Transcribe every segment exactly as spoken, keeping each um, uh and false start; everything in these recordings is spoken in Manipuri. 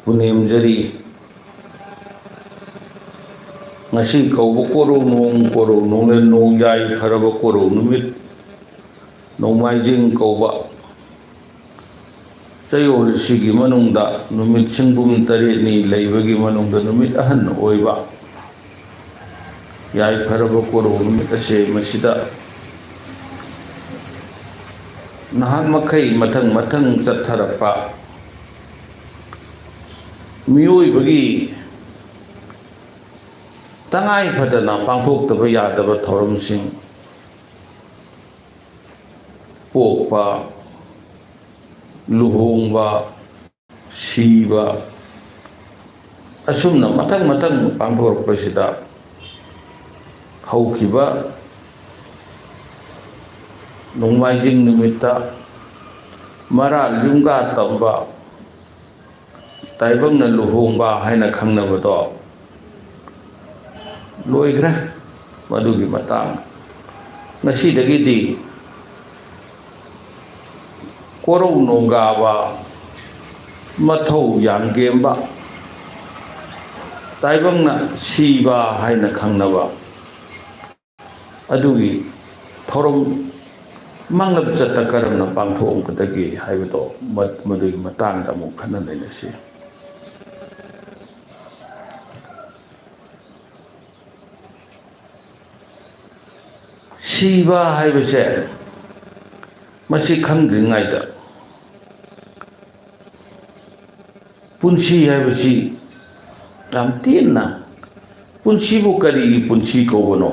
ꯄꯨꯅꯦꯝꯖꯔꯤ꯫ ꯉꯁꯤ ꯀꯧꯕ ꯀꯣꯔꯧ ꯅꯣꯡ, ꯀꯣꯔꯧ ꯅꯣꯡꯂꯦꯟ ꯅꯣꯡ, ꯌꯥꯏꯐꯔꯕ ꯀꯣꯔꯧ ꯅꯨꯃꯤꯠ, ꯅꯣꯡꯃꯥꯏꯖꯤꯡ ꯀꯧꯕ ꯆꯌꯣꯜꯁꯤꯒꯤ ꯃꯅꯨꯡꯗ ꯅꯨꯃꯤꯠ ꯁꯤꯡꯕꯨꯝ ꯇꯔꯦꯠꯅꯤ ꯂꯩꯕꯒꯤ ꯃꯅꯨꯡꯗ ꯅꯨꯃꯤꯠ ꯑꯍꯟ ꯑꯣꯏꯕ ꯌꯥꯏꯐꯔꯕ ꯀꯣꯔꯧ ꯅꯨꯃꯤꯠ ꯑꯁꯦ ꯃꯁꯤꯗ ꯅꯍꯥꯟ ꯃꯈꯩ ꯃꯊꯪ ꯃꯊꯪ ꯆꯠꯊꯔꯛꯄ ꯃꯤꯑꯣꯏꯕꯒꯤ ꯇꯉꯥꯏ ꯐꯗꯅ ꯄꯥꯡꯊꯣꯛꯇꯕ ꯌꯥꯗꯕ ꯊꯧꯔꯝꯁꯤꯡ, ꯄꯣꯛꯄ, ꯂꯨꯍꯣꯡꯕ, ꯁꯤꯕ, ꯑꯁꯨꯝꯅ ꯃꯊꯪ ꯃꯊꯪ ꯄꯥꯡꯊꯣꯔꯛꯄꯁꯤꯗ ꯍꯧꯈꯤꯕ ꯅꯣꯡꯃꯥꯏꯖꯤꯡ ꯅꯨꯃꯤꯠꯇ ꯃꯔꯥꯜ ꯌꯨꯝꯒꯥ ꯇꯝꯕ ꯇꯥꯏꯕꯪꯅ ꯂꯨꯍꯣꯡꯕ ꯍꯥꯏꯅ ꯈꯪꯅꯕꯗꯣ ꯂꯣꯏꯈ꯭ꯔꯦ꯫ ꯃꯗꯨꯒꯤ ꯃꯇꯥꯡ ꯉꯁꯤꯗꯒꯤꯗꯤ ꯀꯣꯔꯧ ꯅꯣꯡꯒꯥꯕ, ꯃꯊꯧ ꯌꯥꯝꯒꯦꯝꯕ, ꯇꯥꯏꯕꯪꯅ ꯁꯤꯕ ꯍꯥꯏꯅ ꯈꯪꯅꯕ ꯑꯗꯨꯒꯤ ꯊꯧꯔꯝ ꯃꯥꯡꯂꯝꯆꯠꯇ ꯀꯔꯝꯅ ꯄꯥꯡꯊꯣꯛꯑꯝꯒꯗꯒꯦ ꯍꯥꯏꯕꯗꯣ ꯃ-, ꯃꯗꯨꯒꯤ ꯃꯇꯥꯡꯗ ꯑꯃꯨꯛ ꯈꯟꯅ ꯅꯩꯅꯁꯤ꯫ ꯁꯤꯕ ꯍꯥꯏꯕꯁꯦ ꯃꯁꯤ ꯈꯪꯗ꯭ꯔꯤꯉꯩꯗ ꯄꯨꯟꯁꯤ ꯍꯥꯏꯕꯁꯤ ꯌꯥꯝ ꯇꯦꯟꯅ, ꯄꯨꯟꯁꯤꯕꯨ ꯀꯔꯤꯒꯤ ꯄꯨꯟꯁꯤ ꯀꯧꯕꯅꯣ?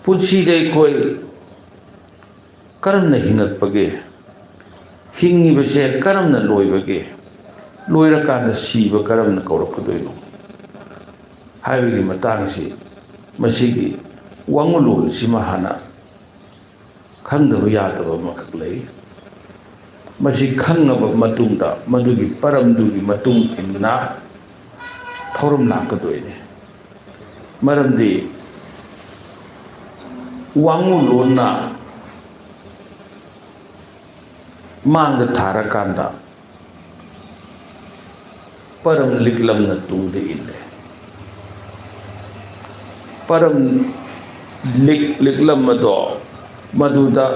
ꯄꯨꯟꯁꯤꯗ ꯑꯩꯈꯣꯏ ꯀꯔꯝꯅ ꯍꯤꯡꯉꯛꯄꯒꯦ? ꯍꯤꯡꯉꯤꯕꯁꯦ ꯀꯔꯝꯅ ꯂꯣꯏꯕꯒꯦ? ꯂꯣꯏꯔꯀꯥꯟꯗ ꯁꯤꯕ ꯀꯔꯝꯅ ꯀꯧꯔꯛꯀꯗꯣꯏꯅꯣ? ꯍꯥꯏꯕꯒꯤ ꯃꯇꯥꯡꯁꯤ, ꯃꯁꯤꯒꯤ ꯋꯥꯉꯨꯂꯣꯟꯁꯤꯃ ꯍꯥꯟꯅ ꯈꯪꯗꯕ ꯌꯥꯗꯕ ꯑꯃꯈꯛ ꯂꯩ꯫ ꯃꯁꯤ ꯈꯪꯉꯕ ꯃꯇꯨꯡꯗ ꯃꯗꯨꯒꯤ ꯄꯔꯝꯗꯨꯒꯤ ꯃꯇꯨꯡ ꯏꯟꯅ ꯊꯧꯔꯝ ꯂꯥꯛꯀꯗꯣꯏꯅꯤ꯫ ꯃꯔꯝꯗꯤ ꯋꯥꯉꯨꯂꯣꯟꯅ ꯃꯥꯡꯗ ꯊꯥꯔꯀꯥꯟꯗ ꯄꯔꯝ ꯂꯤꯛꯂꯝꯅ ꯇꯨꯡꯗ ꯏꯜꯂꯦ꯫ ꯄꯔꯝ ꯂꯤꯛ ꯂꯤꯛꯂꯝ ꯑꯗꯣ ꯃꯗꯨꯗ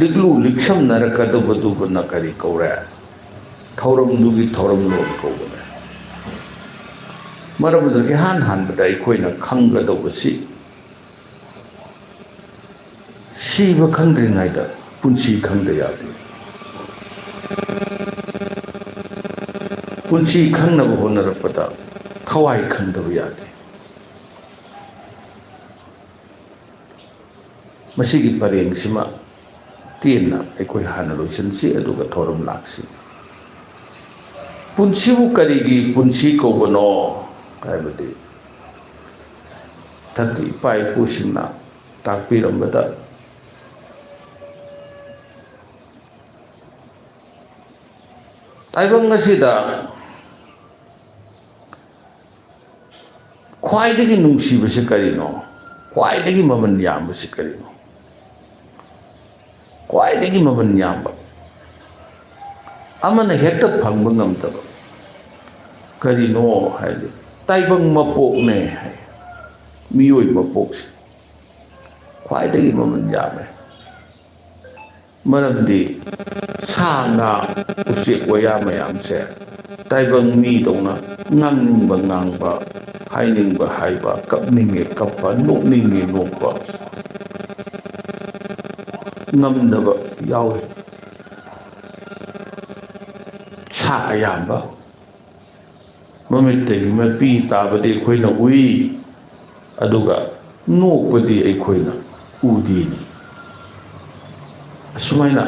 ꯂꯤꯛꯂꯨ ꯂꯤꯛꯁꯝꯅꯔꯛꯀꯗꯧꯕꯗꯨꯕꯨꯅ ꯀꯔꯤ ꯀꯧꯔꯦ? ꯊꯧꯔꯝꯗꯨꯒꯤ ꯊꯧꯔꯝꯂꯣꯟ ꯀꯧꯕꯅꯦ꯫ ꯃꯔꯝ ꯑꯗꯨꯅ ꯏꯍꯥꯟ ꯍꯥꯟꯕꯗ ꯑꯩꯈꯣꯏꯅ ꯈꯪꯒꯗꯧꯕꯁꯤ, ꯁꯤꯕ ꯈꯪꯗ꯭ꯔꯤꯉꯩꯗ ꯄꯨꯟꯁꯤ ꯈꯪꯗ ꯌꯥꯗꯦ꯫ ꯄꯨꯟꯁꯤ ꯈꯪꯅꯕ ꯍꯣꯠꯅꯔꯛꯄꯗ ꯊꯋꯥꯏ ꯈꯪꯗꯕ ꯌꯥꯗꯦ꯫ ꯃꯁꯤꯒꯤ ꯄꯔꯦꯡꯁꯤꯃ ꯇꯦꯟꯅ ꯑꯩꯈꯣꯏ ꯍꯥꯟꯅ ꯂꯣꯏꯁꯤꯟꯁꯤ, ꯑꯗꯨꯒ ꯊꯧꯔꯝ ꯂꯥꯛꯁꯤ꯫ ꯄꯨꯟꯁꯤꯕꯨ ꯀꯔꯤꯒꯤ ꯄꯨꯟꯁꯤ ꯀꯧꯕꯅꯣ ꯍꯥꯏꯕꯗꯤ, ꯃꯊꯛꯀꯤ ꯏꯄꯥ ꯏꯄꯨꯁꯤꯡꯅ ꯇꯥꯛꯄꯤꯔꯝꯕꯗ, ꯇꯥꯏꯕꯪ ꯑꯁꯤꯗ ꯈ꯭ꯋꯥꯏꯗꯒꯤ ꯅꯨꯡꯁꯤꯕꯁꯤ ꯀꯔꯤꯅꯣ? ꯈ꯭ꯋꯥꯏꯗꯒꯤ ꯃꯃꯜ ꯌꯥꯝꯕꯁꯤ ꯀꯔꯤꯅꯣ? ꯈ꯭ꯋꯥꯏꯗꯒꯤ ꯃꯃꯜ ꯌꯥꯝꯕ, ꯑꯃꯅ ꯍꯦꯛꯇ ꯐꯪꯕ ꯉꯝꯗꯕ ꯀꯔꯤꯅꯣ ꯍꯥꯏꯗꯤ, ꯇꯥꯏꯕꯪ ꯃꯄꯣꯛꯅꯦ ꯍꯥꯏ꯫ ꯃꯤꯑꯣꯏ ꯃꯄꯣꯛꯁꯦ ꯈ꯭ꯋꯥꯏꯗꯒꯤ ꯃꯃꯜ ꯌꯥꯝꯃꯦ꯫ ꯃꯔꯝꯗꯤ ꯁꯥ ꯉꯥ, ꯎꯆꯦꯛ ꯋꯥꯌꯥ ꯃꯌꯥꯝꯁꯦ ꯇꯥꯏꯕꯪ ꯃꯤꯗꯧꯅ ꯉꯥꯡꯅꯤꯡꯕ ꯉꯥꯡꯕ, ꯍꯥꯏꯅꯤꯡꯕ ꯍꯥꯏꯕ, ꯀꯞꯅꯤꯡꯉꯦ ꯀꯞꯄ, ꯅꯣꯛꯅꯤꯡꯉꯦ ꯅꯣꯛꯄ ꯉꯝꯗꯕ ꯌꯥꯎꯏ꯫ ꯁꯥ ꯑꯌꯥꯝꯕ ꯃꯃꯤꯠꯇꯒꯤ ꯃꯄꯤ ꯇꯥꯕꯗꯤ ꯑꯩꯈꯣꯏꯅ ꯎꯏ, ꯑꯗꯨꯒ ꯅꯣꯛꯄꯗꯤ ꯑꯩꯈꯣꯏꯅ ꯎꯗꯦꯅꯤ꯫ ꯑꯁꯨꯃꯥꯏꯅ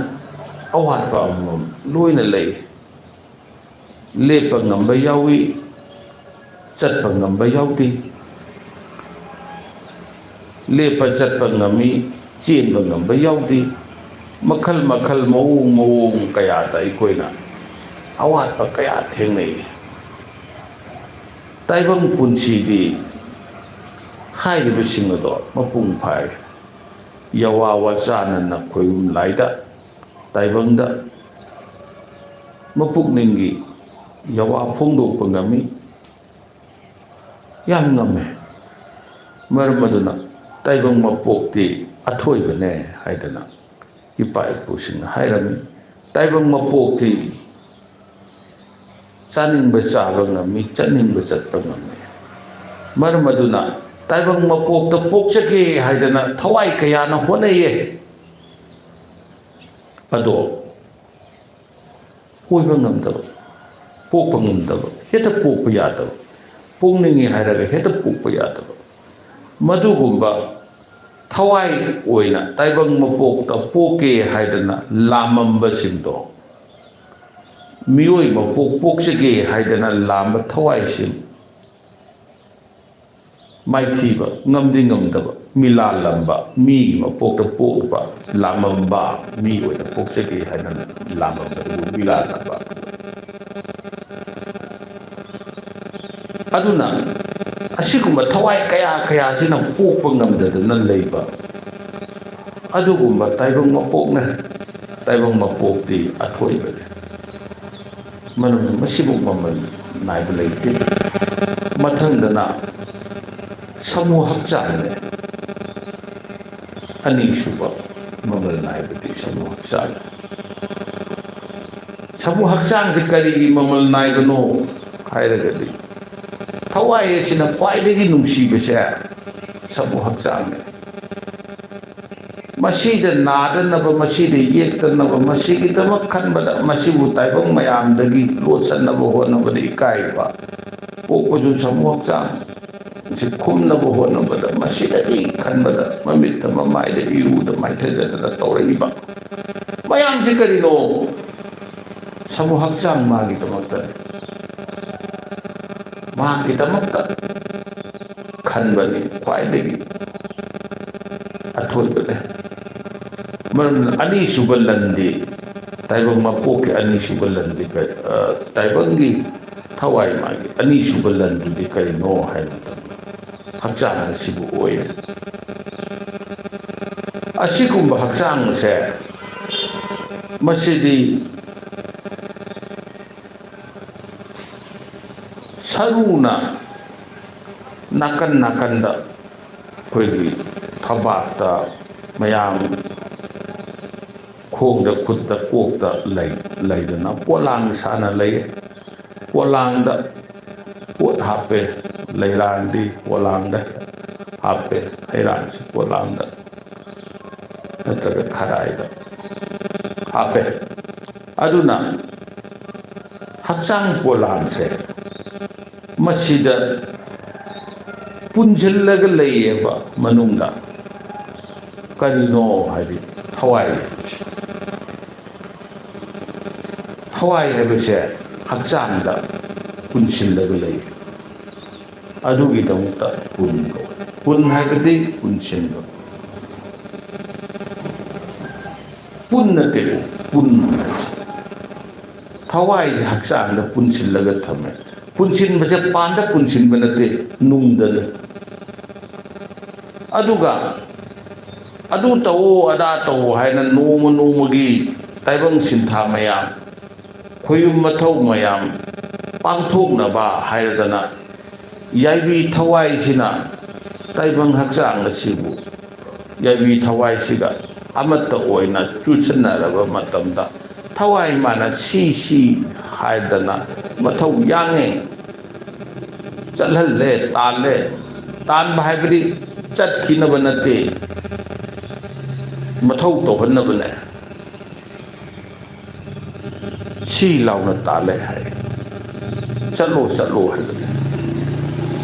ꯑꯋꯥꯠꯄ ꯑꯃꯃꯝ ꯂꯣꯏꯅ ꯂꯩ꯫ ꯂꯦꯞꯄ ꯉꯝꯕ ꯌꯥꯎꯏ, ꯆꯠꯄ ꯉꯝꯕ ꯌꯥꯎꯗꯦ꯫ ꯂꯦꯞꯄ ꯆꯠꯄ ꯉꯝꯃꯤ, ꯆꯦꯟꯕ ꯉꯝꯕ ꯌꯥꯎꯗꯦ꯫ ꯃꯈꯜ ꯃꯈꯜ, ꯃꯑꯣꯡ ꯃꯑꯣꯡ ꯀꯌꯥꯗ ꯑꯩꯈꯣꯏꯅ ꯑꯋꯥꯠꯄ ꯀꯌꯥ ꯊꯦꯡꯅꯩ꯫ ꯇꯥꯏꯕꯪ ꯄꯨꯟꯁꯤꯗꯤ ꯍꯥꯏꯔꯤꯕꯁꯤꯡ ꯑꯗꯣ ꯃꯄꯨꯡ ꯐꯥꯏ꯫ ꯌꯥꯋꯥ ꯋꯥꯆꯥꯅꯅ ꯈꯣꯏꯍꯨꯝ ꯂꯥꯏꯗ, ꯇꯥꯏꯕꯪꯗ ꯃꯄꯨꯛꯅꯤꯡꯒꯤ ꯌꯋꯥ ꯐꯣꯡꯗꯣꯛꯄ ꯉꯝꯃꯤ, ꯌꯥꯝ ꯉꯝꯃꯦ꯫ ꯃꯔꯝ ꯑꯗꯨꯅ ꯇꯥꯏꯕꯪ ꯃꯄꯣꯛꯇꯤ ꯑꯊꯣꯏꯕꯅꯦ ꯍꯥꯏꯗꯅ ꯏꯄꯥ ꯏꯄꯨꯁꯤꯡꯅ ꯍꯥꯏꯔꯝꯃꯤ꯫ ꯇꯥꯏꯕꯪ ꯃꯄꯣꯛꯇꯤ ꯆꯥꯅꯤꯡꯕ ꯆꯥꯕ ꯉꯝꯃꯤ, ꯆꯠꯅꯤꯡꯕ ꯆꯠꯄ ꯉꯝꯃꯤ꯫ ꯃꯔꯝ ꯑꯗꯨꯅ ꯇꯥꯏꯕꯪ ꯃꯄꯣꯛꯇ ꯄꯣꯛꯆꯒꯦ ꯍꯥꯏꯗꯅ ꯊꯋꯥꯏ ꯀꯌꯥꯅ ꯍꯣꯠꯅꯩꯌꯦ꯫ ꯑꯗꯣ ꯑꯣꯏꯕ ꯉꯝꯗꯕ, ꯄꯣꯛꯄ ꯉꯝꯗꯕ, ꯍꯦꯛꯇ ꯄꯣꯛꯄ ꯌꯥꯗꯕ, ꯄꯣꯛꯅꯤꯡꯉꯤ ꯍꯥꯏꯔꯒ ꯍꯦꯛꯇ ꯄꯣꯛꯄ ꯌꯥꯗꯕ, ꯃꯗꯨꯒꯨꯝꯕ ꯊꯋꯥꯏ ꯑꯣꯏꯅ ꯇꯥꯏꯕꯪ ꯃꯄꯣꯛꯇ ꯄꯣꯛꯀꯦ ꯍꯥꯏꯗꯅ ꯂꯥꯝꯃꯝꯕꯁꯤꯡꯗꯣ, ꯃꯤꯑꯣꯏ ꯃꯄꯣꯛ ꯄꯣꯛꯆꯒꯦ ꯍꯥꯏꯗꯅ ꯂꯥꯝꯕ ꯊꯋꯥꯏꯁꯤꯡ, ꯃꯥꯏꯊꯤꯕ, ꯉꯝꯗꯤ ꯉꯝꯗꯕ, ꯃꯤꯂꯥꯜꯂꯝꯕ, ꯃꯤꯒꯤ ꯃꯄꯣꯛꯇ ꯄꯣꯛꯄ, ꯂꯥꯝꯃꯝꯕ, ꯃꯤ ꯑꯣꯏꯅ ꯄꯣꯛꯆꯒꯦ ꯍꯥꯏꯅ ꯂꯥꯝꯃꯝꯕꯗꯨꯕꯨ ꯃꯤꯂꯥꯜꯂꯝꯕ꯫ ꯑꯗꯨꯅ ꯑꯁꯤꯒꯨꯝꯕ ꯊꯋꯥꯏ ꯀꯌꯥ ꯀꯌꯥꯁꯤꯅ ꯄꯣꯛꯄ ꯉꯝꯗꯗꯅ ꯂꯩꯕ ꯑꯗꯨꯒꯨꯝꯕ ꯇꯥꯏꯕꯪ ꯃꯄꯣꯛꯅ, ꯇꯥꯏꯕꯪ ꯃꯄꯣꯛꯇꯤ ꯑꯊꯣꯏꯕꯅꯤ꯫ ꯃꯔꯝꯗꯤ ꯃꯁꯤꯕꯨ ꯃꯃꯜ ꯅꯥꯏꯕ ꯂꯩꯇꯦ꯫ ꯃꯊꯪꯗꯅ ꯁꯃꯨ ꯍꯛꯆꯥꯡꯅꯦ꯫ ꯑꯅꯤꯁꯨꯕ ꯃꯃꯜ ꯅꯥꯏꯕꯗꯤ ꯁꯃꯨ ꯍꯛꯆꯥꯡ꯫ ꯁꯃꯨ ꯍꯛꯆꯥꯡꯁꯦ ꯀꯔꯤꯒꯤ ꯃꯃꯜ ꯅꯥꯏꯕꯅꯣ ꯍꯥꯏꯔꯒꯗꯤ, ꯊꯋꯥꯏ ꯑꯁꯤꯅ ꯈ꯭ꯋꯥꯏꯗꯒꯤ ꯅꯨꯡꯁꯤꯕꯁꯦ ꯁꯃꯨ ꯍꯛꯆꯥꯡꯅꯦ꯫ ꯃꯁꯤꯗ ꯅꯥꯗꯅꯕ, ꯃꯁꯤꯗ ꯌꯦꯛꯇꯅꯕ, ꯃꯁꯤꯒꯤꯗꯃꯛ ꯈꯟꯕꯗ, ꯃꯁꯤꯕꯨ ꯇꯥꯏꯕꯪ ꯃꯌꯥꯝꯗꯒꯤ ꯂꯣꯠꯁꯟꯅꯕ ꯍꯣꯠꯅꯕꯗ ꯏꯀꯥꯏꯕ ꯄꯣꯛꯄꯁꯨ ꯁꯃꯨ ꯍꯛꯆꯥꯡ꯫ ꯁꯤ ꯈꯨꯝꯅꯕ ꯍꯣꯠꯅꯕꯗ, ꯃꯁꯤꯗꯒꯤ ꯈꯟꯕꯗ, ꯃꯃꯤꯠꯇ, ꯃꯃꯥꯏꯗ, ꯏꯔꯨꯗ ꯃꯥꯏꯊꯖꯗꯅ ꯇꯧꯔꯛꯏꯕ ꯃꯌꯥꯝꯁꯤ ꯀꯔꯤꯅꯣ? ꯁꯃꯨ ꯍꯛꯆꯥꯡ ꯃꯥꯒꯤꯗꯃꯛꯇꯅꯤ꯫ ꯃꯍꯥꯛꯀꯤꯗꯃꯛꯇ ꯈꯟꯕꯅꯤ ꯈ꯭ꯋꯥꯏꯗꯒꯤ ꯑꯊꯣꯏꯕꯅꯤ꯫ ꯃꯔꯝ ꯑꯅꯤꯁꯨꯕ ꯂꯟꯗꯤ, ꯇꯥꯏꯕꯪ ꯃꯄꯣꯛꯀꯤ ꯑꯅꯤꯁꯨꯕ ꯂꯟꯗꯤ ꯀꯔꯤ-, ꯑ, ꯇꯥꯏꯕꯪꯒꯤ ꯊꯋꯥꯏ ꯃꯥꯒꯤ ꯑꯅꯤꯁꯨꯕ ꯂꯟꯗꯨꯗꯤ ꯀꯔꯤꯅꯣ ꯍꯥꯏꯕ ꯃꯇꯝꯗ, ꯍꯛꯆꯥꯡ ꯑꯁꯤꯕꯨ ꯑꯣꯏ꯫ ꯑꯁꯤꯒꯨꯝꯕ ꯍꯛꯆꯥꯡꯁꯦ, ꯃꯁꯤꯗꯤ ꯁꯔꯨꯅ ꯅꯥꯀꯟ ꯅꯥꯀꯟꯗ ꯑꯩꯈꯣꯏꯒꯤ ꯊꯕꯥꯛꯇ ꯃꯌꯥꯝ ꯈꯣꯡꯗ, ꯈꯨꯠꯇ, ꯀꯣꯛꯇ ꯂꯩ-, ꯂꯩꯗꯅ ꯄꯣꯂꯥꯡ ꯁꯥꯅ ꯂꯩ꯫ ꯄꯣꯂꯥꯡꯗ ꯄꯣꯠ ꯍꯥꯞꯄꯦ, ꯂꯩꯔꯥꯡꯗꯤ ꯄꯣꯂꯥꯡꯗ ꯍꯥꯞꯄꯦ, ꯍꯩꯔꯥꯡꯁꯨ ꯄꯣꯂꯥꯡꯗ ꯅꯠꯇ꯭ꯔꯒ ꯈꯔꯥꯏꯗ ꯍꯥꯞꯄꯦ꯫ ꯑꯗꯨꯅ ꯍꯛꯆꯥꯡ ꯄꯣꯂꯥꯡꯁꯦ ꯃꯁꯤꯗ ꯄꯨꯟꯁꯤꯜꯂꯒ ꯂꯩꯌꯦꯕ ꯃꯅꯨꯡꯗ꯫ ꯀꯔꯤꯅꯣ ꯍꯥꯏꯗꯤ ꯊꯋꯥꯏ ꯍꯥꯏꯕꯁꯦ꯫ ꯊꯋꯥꯏ ꯍꯥꯏꯕꯁꯦ ꯍꯛꯆꯥꯡꯗ ꯄꯨꯟꯁꯤꯜꯂꯒ ꯂꯩ꯫ ꯑꯗꯨꯒꯤꯗꯃꯛꯇ ꯄꯨꯟ ꯀꯧꯏ꯫ ꯄꯨꯟ ꯍꯥꯏꯕꯗꯤ ꯄꯨꯟꯁꯤꯟꯕ꯫ ꯄꯨꯟ ꯅꯠꯇꯦ, ꯄꯨꯟ ꯍꯥꯏꯕꯁꯦ꯫ ꯊꯋꯥꯏꯁꯦ ꯍꯛꯆꯥꯡꯗ ꯄꯨꯟꯁꯤꯜꯂꯒ ꯊꯝꯃꯦ꯫ ꯄꯨꯟꯁꯤꯟꯕꯁꯦ ꯄꯥꯟꯗ ꯄꯨꯟꯁꯤꯟꯕ ꯅꯠꯇꯦ, ꯅꯨꯡꯗꯅꯤ꯫ ꯑꯗꯨꯒ ꯑꯗꯨ ꯇꯧꯑꯣ, ꯑꯗꯥ ꯇꯧꯑꯣ ꯍꯥꯏꯅ ꯅꯣꯡꯃ ꯅꯣꯡꯃꯒꯤ ꯇꯥꯏꯕꯪ ꯁꯤꯟꯊꯥ ꯃꯌꯥꯝ, ꯈꯣꯏꯌꯨꯝ ꯃꯊꯧ ꯃꯌꯥꯝ ꯄꯥꯡꯊꯣꯛꯅꯕ ꯍꯥꯏꯔꯗꯅ ꯌꯥꯏꯕꯤ ꯊꯋꯥꯏꯁꯤꯅ ꯇꯥꯏꯕꯪ ꯍꯛꯆꯥꯡ ꯑꯁꯤꯕꯨ, ꯌꯥꯏꯕꯤ ꯊꯋꯥꯏꯁꯤꯒ ꯑꯃꯠꯇ ꯑꯣꯏꯅ ꯆꯨꯁꯟꯅꯔꯕ ꯃꯇꯝꯗ ꯊꯋꯥꯏ ꯃꯥꯅ ꯁꯤ ꯁꯤ ꯍꯥꯏꯗꯅ ꯃꯊꯧ ꯌꯥꯡꯉꯦ꯫ ꯆꯠꯍꯜꯂꯦ, ꯇꯥꯜꯂꯦ꯫ ꯇꯥꯟꯕ ꯍꯥꯏꯕꯗꯤ ꯆꯠꯈꯤꯅꯕ ꯅꯠꯇꯦ, ꯃꯊꯧ ꯇꯧꯍꯟꯅꯕꯅꯦ꯫ ꯁꯤ ꯂꯥꯎꯅ ꯇꯥꯜꯂꯦ ꯍꯥꯏ꯫ ꯆꯠꯂꯣ, ꯆꯠꯂꯣ ꯍꯥꯏꯕꯅꯦ꯫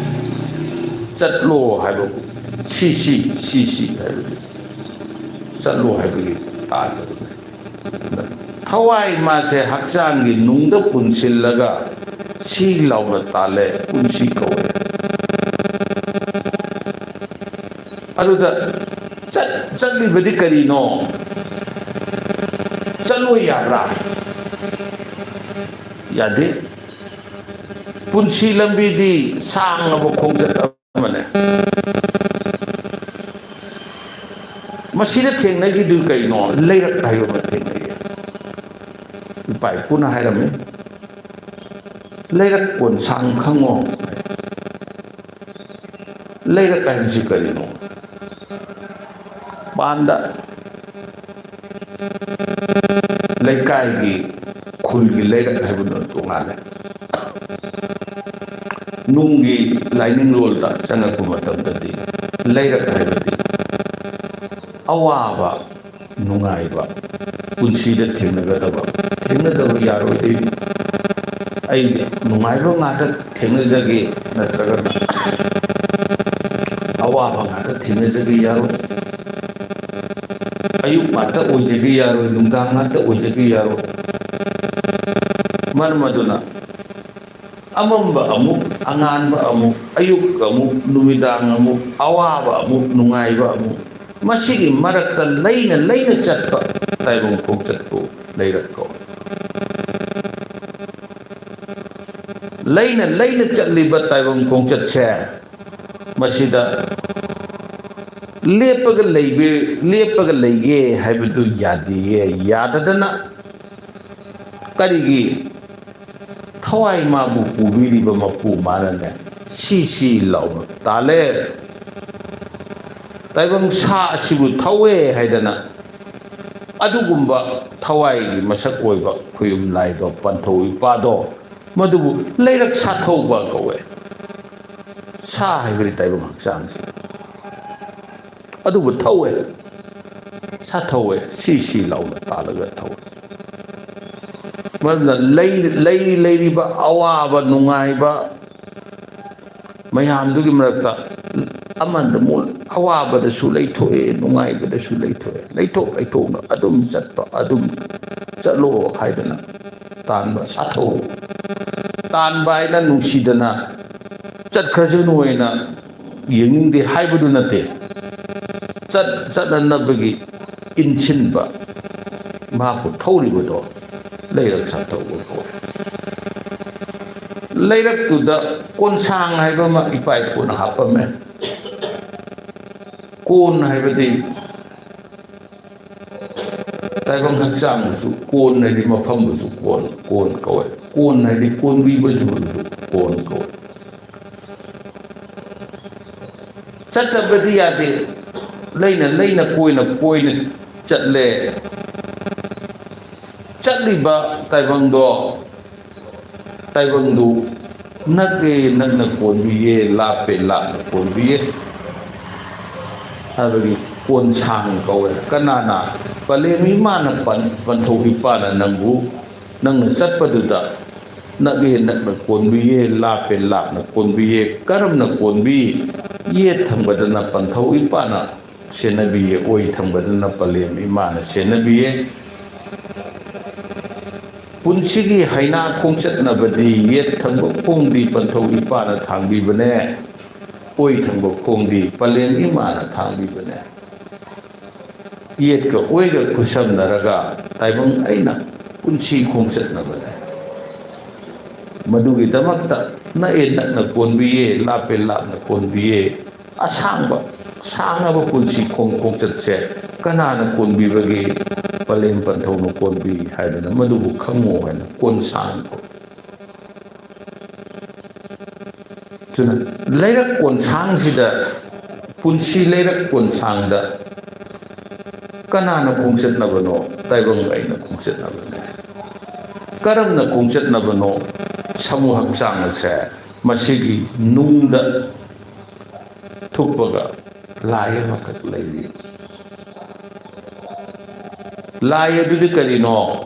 ꯆꯠꯂꯣ ꯍꯥꯏꯕꯕꯨ ꯁꯤ, ꯁꯤ, ꯁꯤ, ꯁꯤ ꯍꯥꯏꯕꯗꯤ ꯆꯠꯂꯣ ꯍꯥꯏꯕꯒꯤ ꯇꯥꯟꯕꯗꯨꯅꯦ꯫ ꯊꯋꯥꯏ ꯃꯥꯁꯦ ꯍꯛꯆꯥꯡꯒꯤ ꯅꯨꯡꯗ ꯄꯨꯟꯁꯤꯜꯂꯒ ꯁꯤ ꯂꯥꯎꯅ ꯇꯥꯜꯂꯦ, ꯄꯨꯟꯁꯤ ꯀꯧꯋꯦ꯫ ꯑꯗꯨꯗ ꯆꯠ-, ꯆꯠꯂꯤꯕꯗꯤ ꯀꯔꯤꯅꯣ? ꯆꯠꯂꯣꯏ ꯌꯥꯕ꯭ꯔꯥ? ꯌꯥꯗꯦ꯫ ꯄꯨꯟꯁꯤ ꯂꯝꯕꯤꯗꯤ ꯁꯥꯡꯉꯕ ꯈꯣꯡꯆꯠ ꯑꯃꯅꯦ꯫ ꯃꯁꯤꯗ ꯊꯦꯡꯅꯈꯤꯗꯨ ꯀꯩꯅꯣ? ꯂꯩꯔꯛ ꯍꯥꯏꯕ ꯑꯃ ꯊꯦꯡꯅꯩꯌꯦ꯫ ꯏꯄꯥ ꯏꯄꯨꯅ ꯍꯥꯏꯔꯝꯃꯤ, ꯂꯩꯔꯛ ꯀꯣꯟꯁꯥꯡ ꯈꯪꯉꯣ꯫ ꯂꯩꯔꯛ ꯍꯥꯏꯕꯁꯤ ꯀꯔꯤꯅꯣ? ꯄꯥꯟꯗ ꯂꯩꯀꯥꯏꯒꯤ, ꯈꯨꯜꯒꯤ ꯂꯩꯔꯛ ꯍꯥꯏꯕꯗꯨꯅ ꯇꯣꯉꯥꯟꯅ ꯅꯨꯡꯒꯤ ꯂꯥꯏꯅꯤꯡꯂꯣꯟꯗ ꯆꯪꯉꯛꯄ ꯃꯇꯝꯗꯗꯤ ꯂꯩꯔꯛ ꯍꯥꯏꯕꯗꯤ ꯑꯋꯥꯕ ꯅꯨꯡꯉꯥꯏꯕ, ꯄꯨꯟꯁꯤꯗ ꯊꯦꯡꯅꯒꯗꯕ, ꯊꯦꯡꯅꯗꯕ ꯌꯥꯔꯣꯏꯗꯣꯏꯅꯤ꯫ ꯑꯩꯗꯤ ꯅꯨꯡꯉꯥꯏꯕ ꯉꯥꯛꯇ ꯊꯦꯡꯅꯖꯒꯦ, ꯅꯠꯇ꯭ꯔꯒꯅ ꯑꯋꯥꯕ ꯉꯥꯛꯇ ꯊꯦꯡꯅꯖꯒꯦ ꯌꯥꯔꯣꯏ꯫ ꯑꯌꯨꯛ ꯉꯥꯛꯇ ꯑꯣꯏꯖꯒꯦ ꯌꯥꯔꯣꯏ, ꯅꯨꯡꯗꯥꯡ ꯉꯥꯛꯇ ꯑꯣꯏꯖꯒꯦ ꯌꯥꯔꯣꯏ꯫ ꯃꯔꯝ ꯑꯗꯨꯅ ꯑꯃꯝꯕ ꯑꯃꯨꯛ, ꯑꯉꯥꯟꯕ ꯑꯃꯨꯛ, ꯑꯌꯨꯛ ꯑꯃꯨꯛ, ꯅꯨꯃꯤꯗꯥꯡ ꯑꯃꯨꯛ, ꯑꯋꯥꯕ ꯑꯃꯨꯛ, ꯅꯨꯡꯉꯥꯏꯕ ꯑꯃꯨꯛ, ꯃꯁꯤꯒꯤ ꯃꯔꯛꯇ ꯂꯩꯅ ꯂꯩꯅ ꯆꯠꯄ ꯇꯥꯏꯕꯪ ꯈꯣꯡꯆꯠꯄꯨ ꯂꯩꯔꯛ ꯀꯧꯏ꯫ ꯂꯩꯅ ꯂꯩꯅ ꯆꯠꯂꯤꯕ ꯇꯥꯏꯕꯪ ꯈꯣꯡꯆꯠꯁꯦ, ꯃꯁꯤꯗ ꯂꯦꯞꯄꯒ ꯂꯩꯕ, ꯂꯦꯞꯄꯒ ꯂꯩꯒꯦ ꯍꯥꯏꯕꯗꯨ ꯌꯥꯗꯦꯌꯦ꯫ ꯌꯥꯗꯗꯅ ꯀꯔꯤꯒꯤ? ꯊꯋꯥꯏ ꯃꯥꯕꯨ ꯄꯨꯕꯤꯔꯤꯕ ꯃꯄꯨ ꯃꯥꯅꯅꯦ, ꯁꯤ ꯁꯤ ꯂꯥꯎꯅ ꯇꯥꯜꯂꯦ꯫ ꯇꯥꯏꯕꯪ ꯁꯥ ꯑꯁꯤꯕꯨ ꯊꯧꯋꯦ ꯍꯥꯏꯗꯅ ꯑꯗꯨꯒꯨꯝꯕ ꯊꯋꯥꯏꯒꯤ ꯃꯁꯛ ꯑꯣꯏꯕ ꯈꯨꯌꯨꯝ ꯂꯥꯏꯗꯣ, ꯄꯟꯊꯧ ꯏꯄꯥꯗꯣ, ꯃꯗꯨꯕꯨ ꯂꯩꯔꯛ ꯁꯥꯊꯧꯕ ꯀꯧꯋꯦ꯫ ꯁꯥ ꯍꯥꯏꯕꯗꯤ ꯇꯥꯏꯕꯪ ꯍꯛꯆꯥꯡꯁꯦ꯫ ꯑꯗꯨꯕꯨ ꯊꯧꯋꯦ, ꯁꯥꯊꯧꯋꯦ, ꯁꯤ ꯁꯤ ꯂꯥꯎꯅ ꯇꯥꯜꯂꯒ ꯊꯧꯋꯦ꯫ ꯃꯔꯝꯅ ꯂꯩ-, ꯂꯩꯔꯤ ꯂꯩꯔꯤꯕ ꯑꯋꯥꯕ ꯅꯨꯡꯉꯥꯏꯕ ꯃꯌꯥꯝꯗꯨꯒꯤ ꯃꯔꯛꯇ ꯑꯃꯗ ꯑꯃꯨꯛ ꯑꯋꯥꯕꯗꯁꯨ ꯂꯩꯊꯣꯛꯑꯦ, ꯅꯨꯡꯉꯥꯏꯕꯗꯁꯨ ꯂꯩꯊꯣꯛꯑꯦ, ꯂꯩꯊꯣꯛ ꯂꯩꯊꯣꯛꯅ ꯑꯗꯨꯝ ꯆꯠꯄ, ꯑꯗꯨꯝ ꯆꯠꯂꯣ ꯍꯥꯏꯗꯅ ꯇꯥꯟꯕ ꯁꯥꯊꯧ꯫ ꯇꯥꯟꯕ ꯍꯥꯏꯅ ꯅꯨꯡꯁꯤꯗꯅ ꯆꯠꯈ꯭ꯔꯁꯅꯨ ꯍꯥꯏꯅ ꯌꯦꯡꯅꯤꯡꯗꯦ ꯍꯥꯏꯕꯗꯨ ꯅꯠꯇꯦ꯫ ꯆꯠ-, ꯆꯠꯅꯅꯕꯒꯤ ꯏꯟꯁꯤꯟꯕ ꯃꯍꯥꯛꯄꯨ ꯊꯧꯔꯤꯕꯗꯣ ꯂꯩꯔꯛ ꯁꯥꯊꯧꯕ ꯀꯧꯏ꯫ ꯂꯩꯔꯛꯇꯨꯗ ꯀꯣꯟꯁꯥꯡ ꯍꯥꯏꯕ ꯑꯃ ꯏꯄꯥ ꯏꯄꯨꯅ ꯍꯥꯞꯄꯝꯃꯦ꯫ ꯀꯣꯟ ꯍꯥꯏꯕꯗꯤ ꯇꯥꯏꯕꯪ ꯍꯛꯆꯥꯡꯕꯨꯁꯨ ꯀꯣꯟ ꯍꯥꯏꯗꯤ ꯃꯐꯝꯕꯨꯁꯨ ꯀꯣꯟ, ꯀꯣꯟ ꯀꯧꯋꯦ꯫ ꯀꯣꯟ ꯍꯥꯏꯗꯤ ꯀꯣꯟꯕꯤꯕꯁꯤꯕꯨꯁꯨ ꯀꯣꯟ ꯀꯧꯋꯦ꯫ ꯆꯠꯇꯕꯗꯤ ꯌꯥꯗꯦ꯫ ꯂꯩꯅ ꯂꯩꯅ, ꯀꯣꯏꯅ ꯀꯣꯏꯅ ꯆꯠꯂꯦ꯫ ꯆꯠꯂꯤꯕ ꯇꯥꯏꯕꯪꯗꯣ, ꯇꯥꯏꯕꯪꯗꯨ ꯅꯛꯑꯦ ꯅꯛꯅ ꯀꯣꯟꯕꯤꯌꯦ, ꯂꯥꯞꯄꯦ ꯂꯥꯞꯅ ꯀꯣꯟꯕꯤꯌꯦ ꯍꯥꯏꯕꯒꯤ ꯀꯣꯟꯁꯥꯡ ꯀꯧꯋꯦ꯫ ꯀꯅꯥꯅ? ꯄꯂꯦꯝ ꯏꯃꯥꯅ ꯄꯟ-, ꯄꯟꯊꯧ ꯏꯄꯥꯅ ꯅꯪꯕꯨ, ꯅꯪꯅ ꯆꯠꯄꯗꯨꯗ ꯅꯛꯑꯦ ꯅꯛꯅ ꯀꯣꯟꯕꯤꯌꯦ, ꯂꯥꯞꯄꯦ ꯂꯥꯞꯅ ꯀꯣꯟꯕꯤꯌꯦ꯫ ꯀꯔꯝꯅ ꯀꯣꯟꯕꯤ? ꯌꯦꯠ ꯊꯪꯕꯗꯅ ꯄꯟꯊꯧ ꯏꯄꯥꯅ ꯁꯦꯟꯅꯕꯤꯌꯦ, ꯑꯣꯏ ꯊꯪꯕꯗꯅ ꯄꯂꯦꯝ ꯏꯃꯥꯅ ꯁꯦꯟꯅꯕꯤꯌꯦ꯫ ꯄꯨꯟꯁꯤꯒꯤ ꯍꯩꯅꯥ ꯈꯣꯡꯆꯠꯅꯕꯗꯤ ꯌꯦꯠ ꯊꯪꯕ ꯈꯣꯡꯗꯤ ꯄꯟꯊꯧ ꯏꯄꯥꯅ ꯊꯥꯡꯕꯤꯕꯅꯦ, ꯑꯣꯏ ꯊꯪꯕ ꯈꯣꯡꯗꯤ ꯄꯂꯦꯝ ꯏꯃꯥꯅ ꯊꯥꯡꯕꯤꯕꯅꯦ꯫ ꯌꯦꯠꯀ ꯑꯣꯏꯒ ꯈꯨꯠꯁꯝꯅꯔꯒ ꯇꯥꯏꯕꯪ ꯑꯩꯅ ꯄꯨꯟꯁꯤ ꯈꯣꯡꯆꯠꯅꯕꯅꯦ꯫ ꯃꯗꯨꯒꯤꯗꯃꯛꯇ ꯅꯛꯑꯦ ꯅꯛꯅ ꯀꯣꯟꯕꯤꯌꯦ, ꯂꯥꯞꯄꯦ ꯂꯥꯞꯅ ꯀꯣꯟꯕꯤꯌꯦ꯫ ꯑꯁꯥꯡꯕ, ꯁꯥꯡꯉꯕ ꯄꯨꯟꯁꯤ ꯈꯣꯡ-, ꯈꯣꯡꯆꯠꯁꯦ ꯀꯅꯥꯅ ꯀꯣꯟꯕꯤꯕꯒꯦ? ꯄꯂꯦꯝ ꯄꯟꯊꯧꯅ ꯀꯣꯟꯕꯤ ꯍꯥꯏꯗꯅ ꯃꯗꯨꯕꯨ ꯈꯪꯉꯣ ꯍꯥꯏꯅ ꯀꯣꯟꯁꯥꯡ ꯀꯧꯏ꯫ ꯑꯗꯨꯅ ꯂꯩꯔꯛ ꯀꯣꯟꯁꯥꯡꯁꯤꯗ, ꯄꯨꯟꯁꯤ ꯂꯩꯔꯛ ꯀꯣꯟꯁꯥꯡꯗ ꯀꯅꯥꯅ ꯈꯣꯡꯆꯠꯅꯕꯅꯣ? ꯇꯥꯏꯕꯪ ꯑꯩꯅ ꯈꯣꯡꯆꯠꯅꯕꯅꯦ꯫ ꯀꯔꯝꯅ ꯈꯣꯡꯆꯠꯅꯕꯅꯣ? ꯁꯥꯃꯨ ꯍꯛꯆꯥꯡ ꯑꯁꯦ ꯃꯁꯤꯒꯤ ꯅꯨꯡꯗ ꯊꯨꯞꯄꯒ ꯂꯥꯏ ꯑꯃꯈꯛ ꯂꯩꯔꯤ꯫ ꯂꯥꯏ ꯑꯗꯨꯗꯤ ꯀꯔꯤꯅꯣ?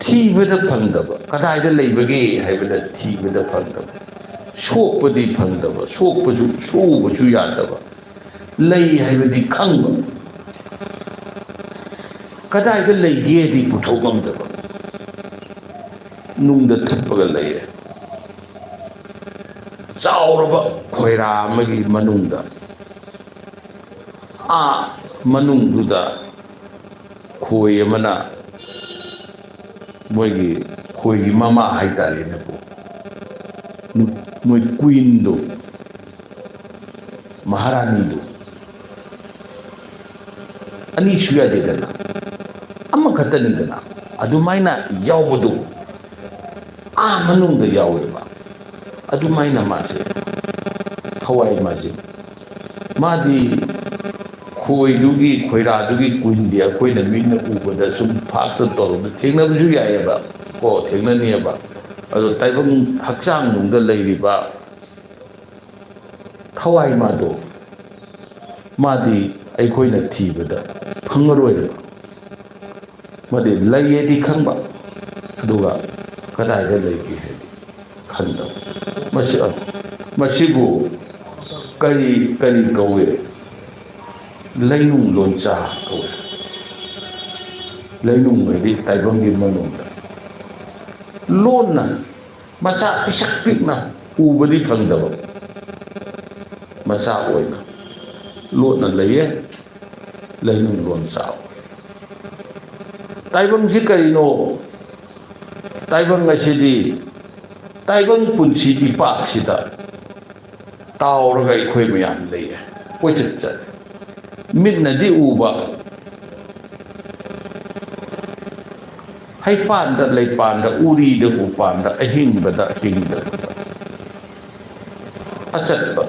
ꯊꯤꯕꯗ ꯐꯪꯗꯕ, ꯀꯗꯥꯏꯗ ꯂꯩꯕꯒꯦ ꯍꯥꯏꯕꯗ ꯊꯤꯕꯗ ꯐꯪꯗꯕ, ꯁꯣꯛꯄꯗꯤ ꯐꯪꯗꯕ, ꯁꯣꯛꯄꯁꯨ, ꯁꯣꯛꯎꯕꯁꯨ ꯌꯥꯗꯕ, ꯂꯩ ꯍꯥꯏꯕꯗꯤ ꯈꯪꯕ, ꯀꯗꯥꯏꯗ ꯂꯩꯒꯦꯗꯤ ꯄꯨꯊꯣꯛ ꯉꯝꯗꯕ, ꯅꯨꯡꯗ ꯊꯨꯞꯄꯒ ꯂꯩꯔꯦ꯫ ꯆꯥꯎꯔꯕ ꯈꯣꯏꯔꯥ ꯑꯃꯒꯤ ꯃꯅꯨꯡꯗ, ꯑꯥ ꯃꯅꯨꯡꯗꯨꯗ ꯈꯣꯏ ꯑꯃꯅ, ꯃꯣꯏꯒꯤ ꯈꯣꯏꯒꯤ ꯃꯃꯥ ꯍꯥꯏꯇꯥꯔꯦꯅꯦꯀꯣ, ꯅꯨ-, ꯃꯣꯏ ꯀ꯭ꯋꯤꯟꯗꯣ, ꯃꯍꯥꯔꯥꯅꯤꯗꯣ, ꯑꯅꯤꯁꯨ ꯌꯥꯗꯦꯗꯅ, ꯑꯃꯈꯛꯇꯅꯤꯗꯅ꯫ ꯑꯗꯨꯃꯥꯏꯅ ꯌꯥꯎꯕꯗꯨ ꯑꯥ ꯃꯅꯨꯡꯗ ꯌꯥꯎꯋꯦꯕ꯫ ꯑꯗꯨꯃꯥꯏꯅ ꯃꯥꯁꯦ, ꯊꯋꯥꯏ ꯃꯥꯁꯦ, ꯃꯥꯗꯤ ꯈꯣꯏꯗꯨꯒꯤ, ꯈꯣꯏꯔꯥꯗꯨꯒꯤ ꯀꯨꯏꯟꯗꯤ ꯑꯩꯈꯣꯏꯅ ꯃꯤꯠꯅ ꯎꯕꯗ ꯁꯨꯝ ꯐꯥꯛꯇ ꯇꯧꯔꯒ ꯊꯦꯡꯅꯕꯁꯨ ꯌꯥꯏꯑꯕ, ꯀꯣ, ꯊꯦꯡꯅꯅꯤꯑꯕ꯫ ꯑꯗꯣ ꯇꯥꯏꯕꯪ ꯍꯛꯆꯥꯡꯗꯨꯗ ꯂꯩꯔꯤꯕ ꯊꯋꯥꯏ ꯃꯥꯗꯣ, ꯃꯥꯗꯤ ꯑꯩꯈꯣꯏꯅ ꯊꯤꯕꯗ ꯐꯪꯉꯔꯣꯏꯕ꯫ ꯃꯗꯤ ꯂꯩꯌꯦꯗꯤ ꯈꯪꯕ, ꯑꯗꯨꯒ ꯀꯗꯥꯏꯗ ꯂꯩꯒꯦ ꯍꯥꯏꯗꯤ ꯈꯪꯗꯕ꯫ ꯃꯁꯤ, ꯃꯁꯤꯕꯨ ꯀꯔꯤ, ꯀꯔꯤ ꯀꯧꯏ? ꯂꯩꯅꯨꯡ ꯂꯣꯟꯆꯥ ꯀꯧꯏ꯫ ꯂꯩꯅꯨꯡ ꯍꯥꯏꯗꯤ ꯇꯥꯏꯕꯪꯒꯤ ꯃꯅꯨꯡꯗ꯫ ꯂꯣꯟꯅ ꯃꯆꯥ ꯄꯤꯁꯛ ꯄꯤꯛꯅ ꯎꯕꯗꯤ ꯐꯪꯗꯕ, ꯃꯆꯥ ꯑꯣꯏꯅ ꯂꯣꯠꯅ ꯂꯩꯌꯦ꯫ ꯂꯩꯅꯨꯡ ꯂꯣꯟꯆꯥ꯫ ꯇꯥꯏꯕꯪꯁꯤ ꯀꯔꯤꯅꯣ? ꯇꯥꯏꯕꯪ ꯑꯁꯤꯗꯤ, ꯇꯥꯏꯕꯪ ꯄꯨꯟꯁꯤ ꯏꯄꯥꯛꯁꯤꯗ ꯇꯥꯎꯔꯒ ꯑꯩꯈꯣꯏ ꯃꯌꯥꯝ ꯂꯩꯌꯦ, ꯀꯣꯏꯆꯠ ꯆꯠꯂꯦ꯫ ꯃꯤꯠꯅꯗꯤ ꯎꯕ, ꯍꯩꯄꯥꯟꯗ, ꯂꯩꯄꯥꯟꯗ, ꯎꯔꯤꯗ, ꯎꯄꯥꯟꯗ, ꯑꯍꯤꯡꯕꯗ, ꯍꯤꯡꯗꯕꯗ, ꯑꯆꯠꯄ,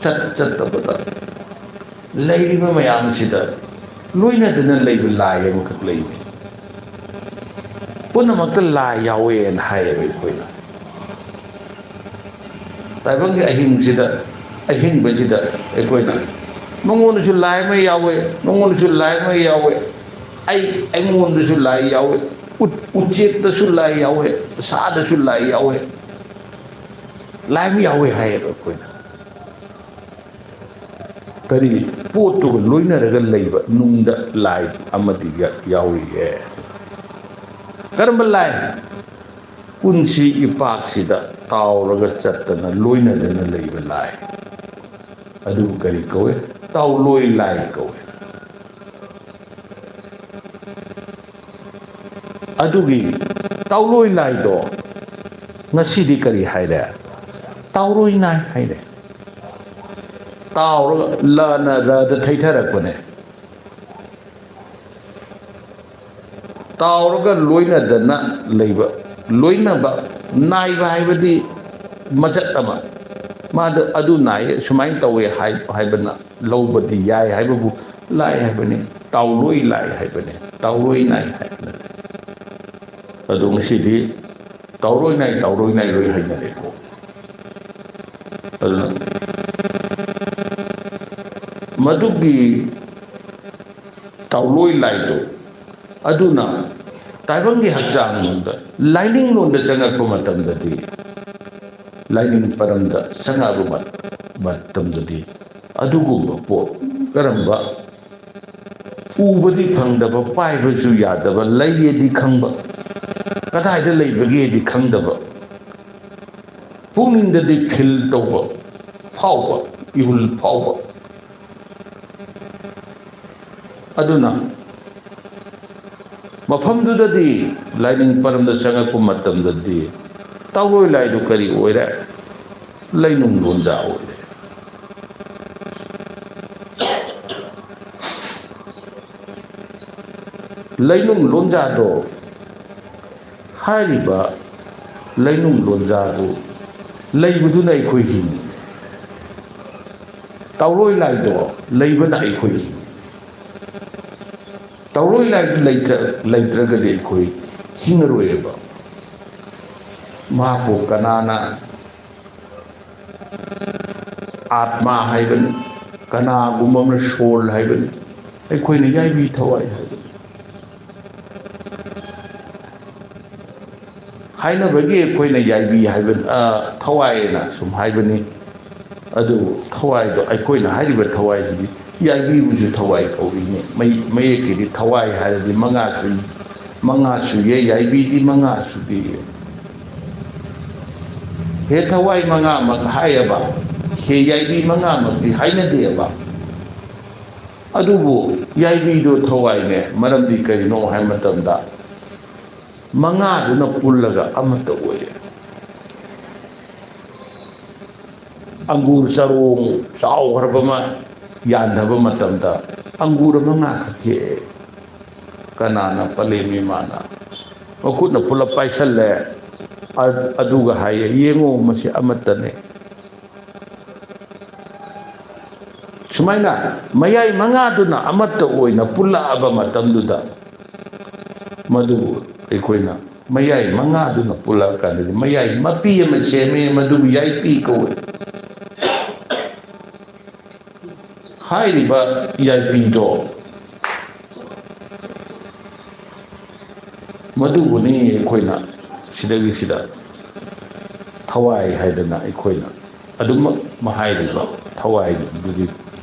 ꯆꯠ ꯆꯠꯇꯕꯗ ꯂꯩꯔꯤꯕ ꯃꯌꯥꯝꯁꯤꯗ ꯂꯣꯏꯅꯗꯨꯅ ꯂꯩꯕ ꯂꯥꯏ ꯑꯃꯈꯛ ꯂꯩꯔꯤ꯫ ꯄꯨꯝꯅꯃꯛꯇ ꯂꯥꯏ ꯌꯥꯎꯋꯦꯅ ꯍꯥꯏꯌꯦꯕ ꯑꯩꯈꯣꯏꯅ꯫ ꯇꯥꯏꯕꯪꯒꯤ ꯑꯍꯤꯡꯁꯤꯗ, ꯑꯍꯤꯡꯕꯁꯤꯗ ꯑꯩꯈꯣꯏꯅ ꯃꯉꯣꯟꯗꯁꯨ ꯂꯥꯏ ꯑꯃ ꯌꯥꯎꯋꯦ, ꯃꯉꯣꯟꯗꯁꯨ ꯂꯥꯏ ꯑꯃ ꯌꯥꯎꯋꯦ, ꯑꯩ, ꯑꯩꯉꯣꯟꯗꯁꯨ ꯂꯥꯏ ꯌꯥꯎꯋꯦ, ꯎ-, ꯎꯆꯦꯛꯇꯁꯨ ꯂꯥꯏ ꯌꯥꯎꯋꯦ, ꯁꯥꯗꯁꯨ ꯂꯥꯏ ꯌꯥꯎꯋꯦ, ꯂꯥꯏ ꯑꯃ ꯌꯥꯎꯋꯦ ꯍꯥꯏꯌꯦꯕ ꯑꯩꯈꯣꯏꯅ꯫ ꯀꯔꯤ ꯄꯣꯠꯇꯨꯒ ꯂꯣꯏꯅꯔꯒ ꯂꯩꯕ ꯅꯨꯡꯗ ꯂꯥꯏ ꯑꯃꯗꯤ ꯌꯥ-, ꯌꯥꯎꯔꯤꯌꯦ꯫ ꯀꯔꯝꯕ ꯂꯥꯏ? ꯄꯨꯟꯁꯤ ꯏꯄꯥꯛꯁꯤꯗ ꯇꯥꯎꯔꯒ ꯆꯠꯇꯅ ꯂꯣꯏꯅꯗꯅ ꯂꯩꯕ ꯂꯥꯏ꯫ ꯑꯗꯨꯕꯨ ꯀꯔꯤ ꯀꯧꯏ? ꯇꯥꯎꯂꯣꯏ ꯂꯥꯏ ꯀꯧꯏ꯫ ꯑꯗꯨꯒꯤ ꯇꯥꯎꯂꯣꯏ ꯂꯥꯏꯗꯣ ꯉꯁꯤꯗꯤ ꯀꯔꯤ ꯍꯥꯏꯔꯦ? ꯇꯥꯎꯔꯣꯏ ꯅꯥꯏ ꯍꯥꯏꯔꯦ꯫ ꯇꯥꯎꯔꯒ ꯂꯅ ꯔꯗ ꯊꯩꯊꯔꯛꯄꯅꯦ꯫ ꯇꯥꯎꯔꯒ ꯂꯣꯏꯅꯗꯅ ꯂꯩꯕ, ꯂꯣꯏꯅꯕ, ꯅꯥꯏꯕ ꯍꯥꯏꯕꯗꯤ ꯃꯆꯠ ꯑꯃ, ꯃꯥꯗ ꯑꯗꯨ ꯅꯥꯏꯌꯦ, ꯁꯨꯃꯥꯏꯅ ꯇꯧꯋꯦ ꯍꯥꯏ-, ꯍꯥꯏꯕꯅ ꯂꯧꯕꯗꯤ ꯌꯥꯏ ꯍꯥꯏꯕꯕꯨ ꯂꯥꯏ ꯍꯥꯏꯕꯅꯤ, ꯇꯥꯎꯂꯣꯏ ꯂꯥꯏ ꯍꯥꯏꯕꯅꯤ, ꯇꯥꯎꯂꯣꯏ ꯅꯥꯏ ꯍꯥꯏꯕ ꯅꯠꯇꯦ꯫ ꯑꯗꯣ ꯉꯁꯤꯗꯤ ꯇꯥꯎꯔꯣꯏ ꯅꯥꯏ, ꯇꯥꯎꯔꯣꯏ ꯅꯥꯏ ꯂꯣꯏ ꯍꯥꯏꯅꯔꯦꯀꯣ꯫ ꯑꯗꯨꯅ ꯃꯗꯨꯒꯤ ꯇꯥꯎꯂꯣꯏ ꯂꯥꯏꯗꯣ ꯑꯗꯨꯅ ꯇꯥꯏꯕꯪꯒꯤ ꯍꯛꯆꯥꯡꯗ ꯂꯥꯏꯅꯤꯡꯂꯣꯟꯗ ꯆꯪꯉꯛꯄ ꯃꯇꯝꯗꯗꯤ, ꯂꯥꯏꯅꯤꯡ ꯄꯔꯝꯗ ꯆꯪꯉꯛꯄ ꯃ-, ꯃꯇꯝꯗꯗꯤ ꯑꯗꯨꯒꯨꯝꯕ ꯄꯣꯠ ꯀꯔꯝꯕ ꯎꯕꯗꯤ ꯐꯪꯗꯕ, ꯄꯥꯏꯕꯁꯨ ꯌꯥꯗꯕ, ꯂꯩꯌꯦꯗꯤ ꯈꯪꯕ, ꯀꯗꯥꯏꯗ ꯂꯩꯕꯒꯦꯗꯤ ꯈꯪꯗꯕ, ꯄꯨꯛꯅꯤꯡꯗꯗꯤ ꯐꯤꯜ ꯇꯧꯕ, ꯐꯥꯎꯕ, ꯏꯍꯨꯜ ꯐꯥꯎꯕ꯫ ꯑꯗꯨꯅ ꯃꯐꯝꯗꯨꯗꯗꯤ ꯂꯥꯏꯅꯤꯡ ꯄꯔꯝꯗ ꯆꯪꯉꯛꯄ ꯃꯇꯝꯗꯗꯤ ꯇꯥꯎꯔꯣꯏ ꯂꯥꯏꯗꯨ ꯀꯔꯤ ꯑꯣꯏꯔꯦ? ꯂꯩꯅꯨꯡ ꯂꯣꯟꯖꯥ ꯑꯣꯏꯔꯦ꯫ ꯂꯩꯅꯨꯡ ꯂꯣꯟꯖꯥꯗꯣ, ꯍꯥꯏꯔꯤꯕ ꯂꯩꯅꯨꯡ ꯂꯣꯟꯖꯥꯗꯨ ꯂꯩꯕꯗꯨꯅ ꯑꯩꯈꯣꯏ ꯍꯤꯡꯉꯤ꯫ ꯇꯥꯎꯔꯣꯏ ꯂꯥꯏꯗꯣ ꯂꯩꯕꯅ ꯑꯩꯈꯣꯏ ꯍꯤꯡꯉꯤ꯫ ꯇꯥꯎꯔꯣꯏ ꯂꯥꯏꯗꯨ ꯂꯩꯇ꯭ꯔ-, ꯂꯩꯇ꯭ꯔꯒꯗꯤ ꯑꯩꯈꯣꯏ ꯍꯤꯡꯉꯔꯣꯏꯕ꯫ ꯃꯍꯥꯛꯄꯨ ꯀꯅꯥꯅ ꯑꯥꯠꯃꯥ ꯍꯥꯏꯕꯅꯤ, ꯀꯅꯥꯒꯨꯝꯕ ꯑꯃꯅ ꯁꯣꯜ ꯍꯥꯏꯕꯅꯤ, ꯑꯩꯈꯣꯏꯅ ꯌꯥꯏꯕꯤ ꯊꯋꯥꯏ ꯍꯥꯏꯕꯅꯤ꯫ ꯍꯥꯏꯅꯕꯒꯤ ꯑꯩꯈꯣꯏꯅ ꯌꯥꯏꯕꯤ ꯍꯥꯏꯕ, ꯑ, ꯊꯋꯥꯏꯅ ꯁꯨꯝ ꯍꯥꯏꯕꯅꯤ꯫ ꯑꯗꯨꯕꯨ ꯊꯋꯥꯏꯗꯣ, ꯑꯩꯈꯣꯏꯅ ꯍꯥꯏꯔꯤꯕ ꯊꯋꯥꯏꯁꯤꯗꯤ ꯌꯥꯏꯕꯤꯕꯨꯁꯨ ꯊꯋꯥꯏ ꯀꯧꯔꯤꯅꯤ꯫ ꯃꯩ-, ꯃꯌꯦꯛꯀꯤꯗꯤ ꯊꯋꯥꯏ ꯍꯥꯏꯔꯗꯤ ꯃꯉꯥ ꯁꯨꯏ, ꯃꯉꯥ ꯁꯨꯏꯌꯦ, ꯌꯥꯏꯕꯤꯗꯤ ꯃꯉꯥ ꯁꯨꯗꯦꯌꯦ꯫ ꯍꯦ ꯊꯋꯥꯏ ꯃꯉꯥꯃꯛ ꯍꯥꯏꯌꯦꯕ, ꯍꯦ ꯌꯥꯏꯕꯤ ꯃꯉꯥꯃꯛꯇꯤ ꯍꯥꯏꯅꯗꯦꯕ꯫ ꯑꯗꯨꯕꯨ ꯌꯥꯏꯕꯤꯗꯣ ꯊꯋꯥꯏꯅꯦ꯫ ꯃꯔꯝꯗꯤ ꯀꯔꯤꯅꯣ ꯍꯥꯏꯕ ꯃꯇꯝꯗ, ꯃꯉꯥꯗꯨꯅ ꯄꯨꯜꯂꯒ ꯑꯃꯠꯇ ꯑꯣꯏꯔꯦ꯫ ꯑꯪꯒꯨꯔ ꯆꯔꯣꯡ ꯆꯥꯎꯈ꯭ꯔꯕ ꯑꯃ ꯌꯥꯟꯊꯕ ꯃꯇꯝꯗ ꯑꯪꯒꯨꯔ ꯃꯉꯥꯈꯛ ꯍꯦꯛꯑꯦ꯫ ꯀꯅꯥꯅ ꯄꯂꯦꯝ ꯏꯃꯥꯅ? ꯃꯈꯨꯠꯅ ꯄꯨꯂꯞ ꯄꯥꯏꯁꯜꯂꯦ꯫ ꯑ-, ꯑꯗꯨꯒ ꯍꯥꯏꯌꯦ, "ꯌꯦꯡꯉꯣ, ꯃꯁꯤ ꯑꯃꯠꯇꯅꯦ"꯫ ꯁꯨꯃꯥꯏꯅ ꯃꯌꯥꯏ ꯃꯉꯥꯗꯨꯅ ꯑꯃꯠꯇ ꯑꯣꯏꯅ ꯄꯨꯜꯂꯛꯑꯕ ꯃꯇꯝꯗꯨꯗ, ꯃꯗꯨꯕꯨ ꯑꯩꯈꯣꯏꯅ ꯃꯌꯥꯏ ꯃꯉꯥꯗꯨꯅ ꯄꯨꯜꯂꯛꯑꯀꯥꯟꯗꯗꯤ ꯃꯌꯥꯏ ꯃꯄꯤ ꯑꯃ ꯁꯦꯝꯃꯦ, ꯃꯗꯨꯕꯨ ꯌꯥꯏꯄꯤ ꯀꯧꯋꯦ꯫ ꯍꯥꯏꯔꯤꯕ ꯌꯥꯏꯄꯤꯗꯣ, ꯃꯗꯨꯕꯨꯅꯤ ꯑꯩꯈꯣꯏꯅ ꯁꯤꯗꯒꯤ ꯁꯤꯗ ꯊꯋꯥꯏ ꯍꯥꯏꯗꯅ ꯑꯩꯈꯣꯏꯅ ꯑꯗꯨꯃꯛ ꯍꯥꯏꯔꯤꯕ ꯊꯋꯥꯏꯗꯨꯗꯤ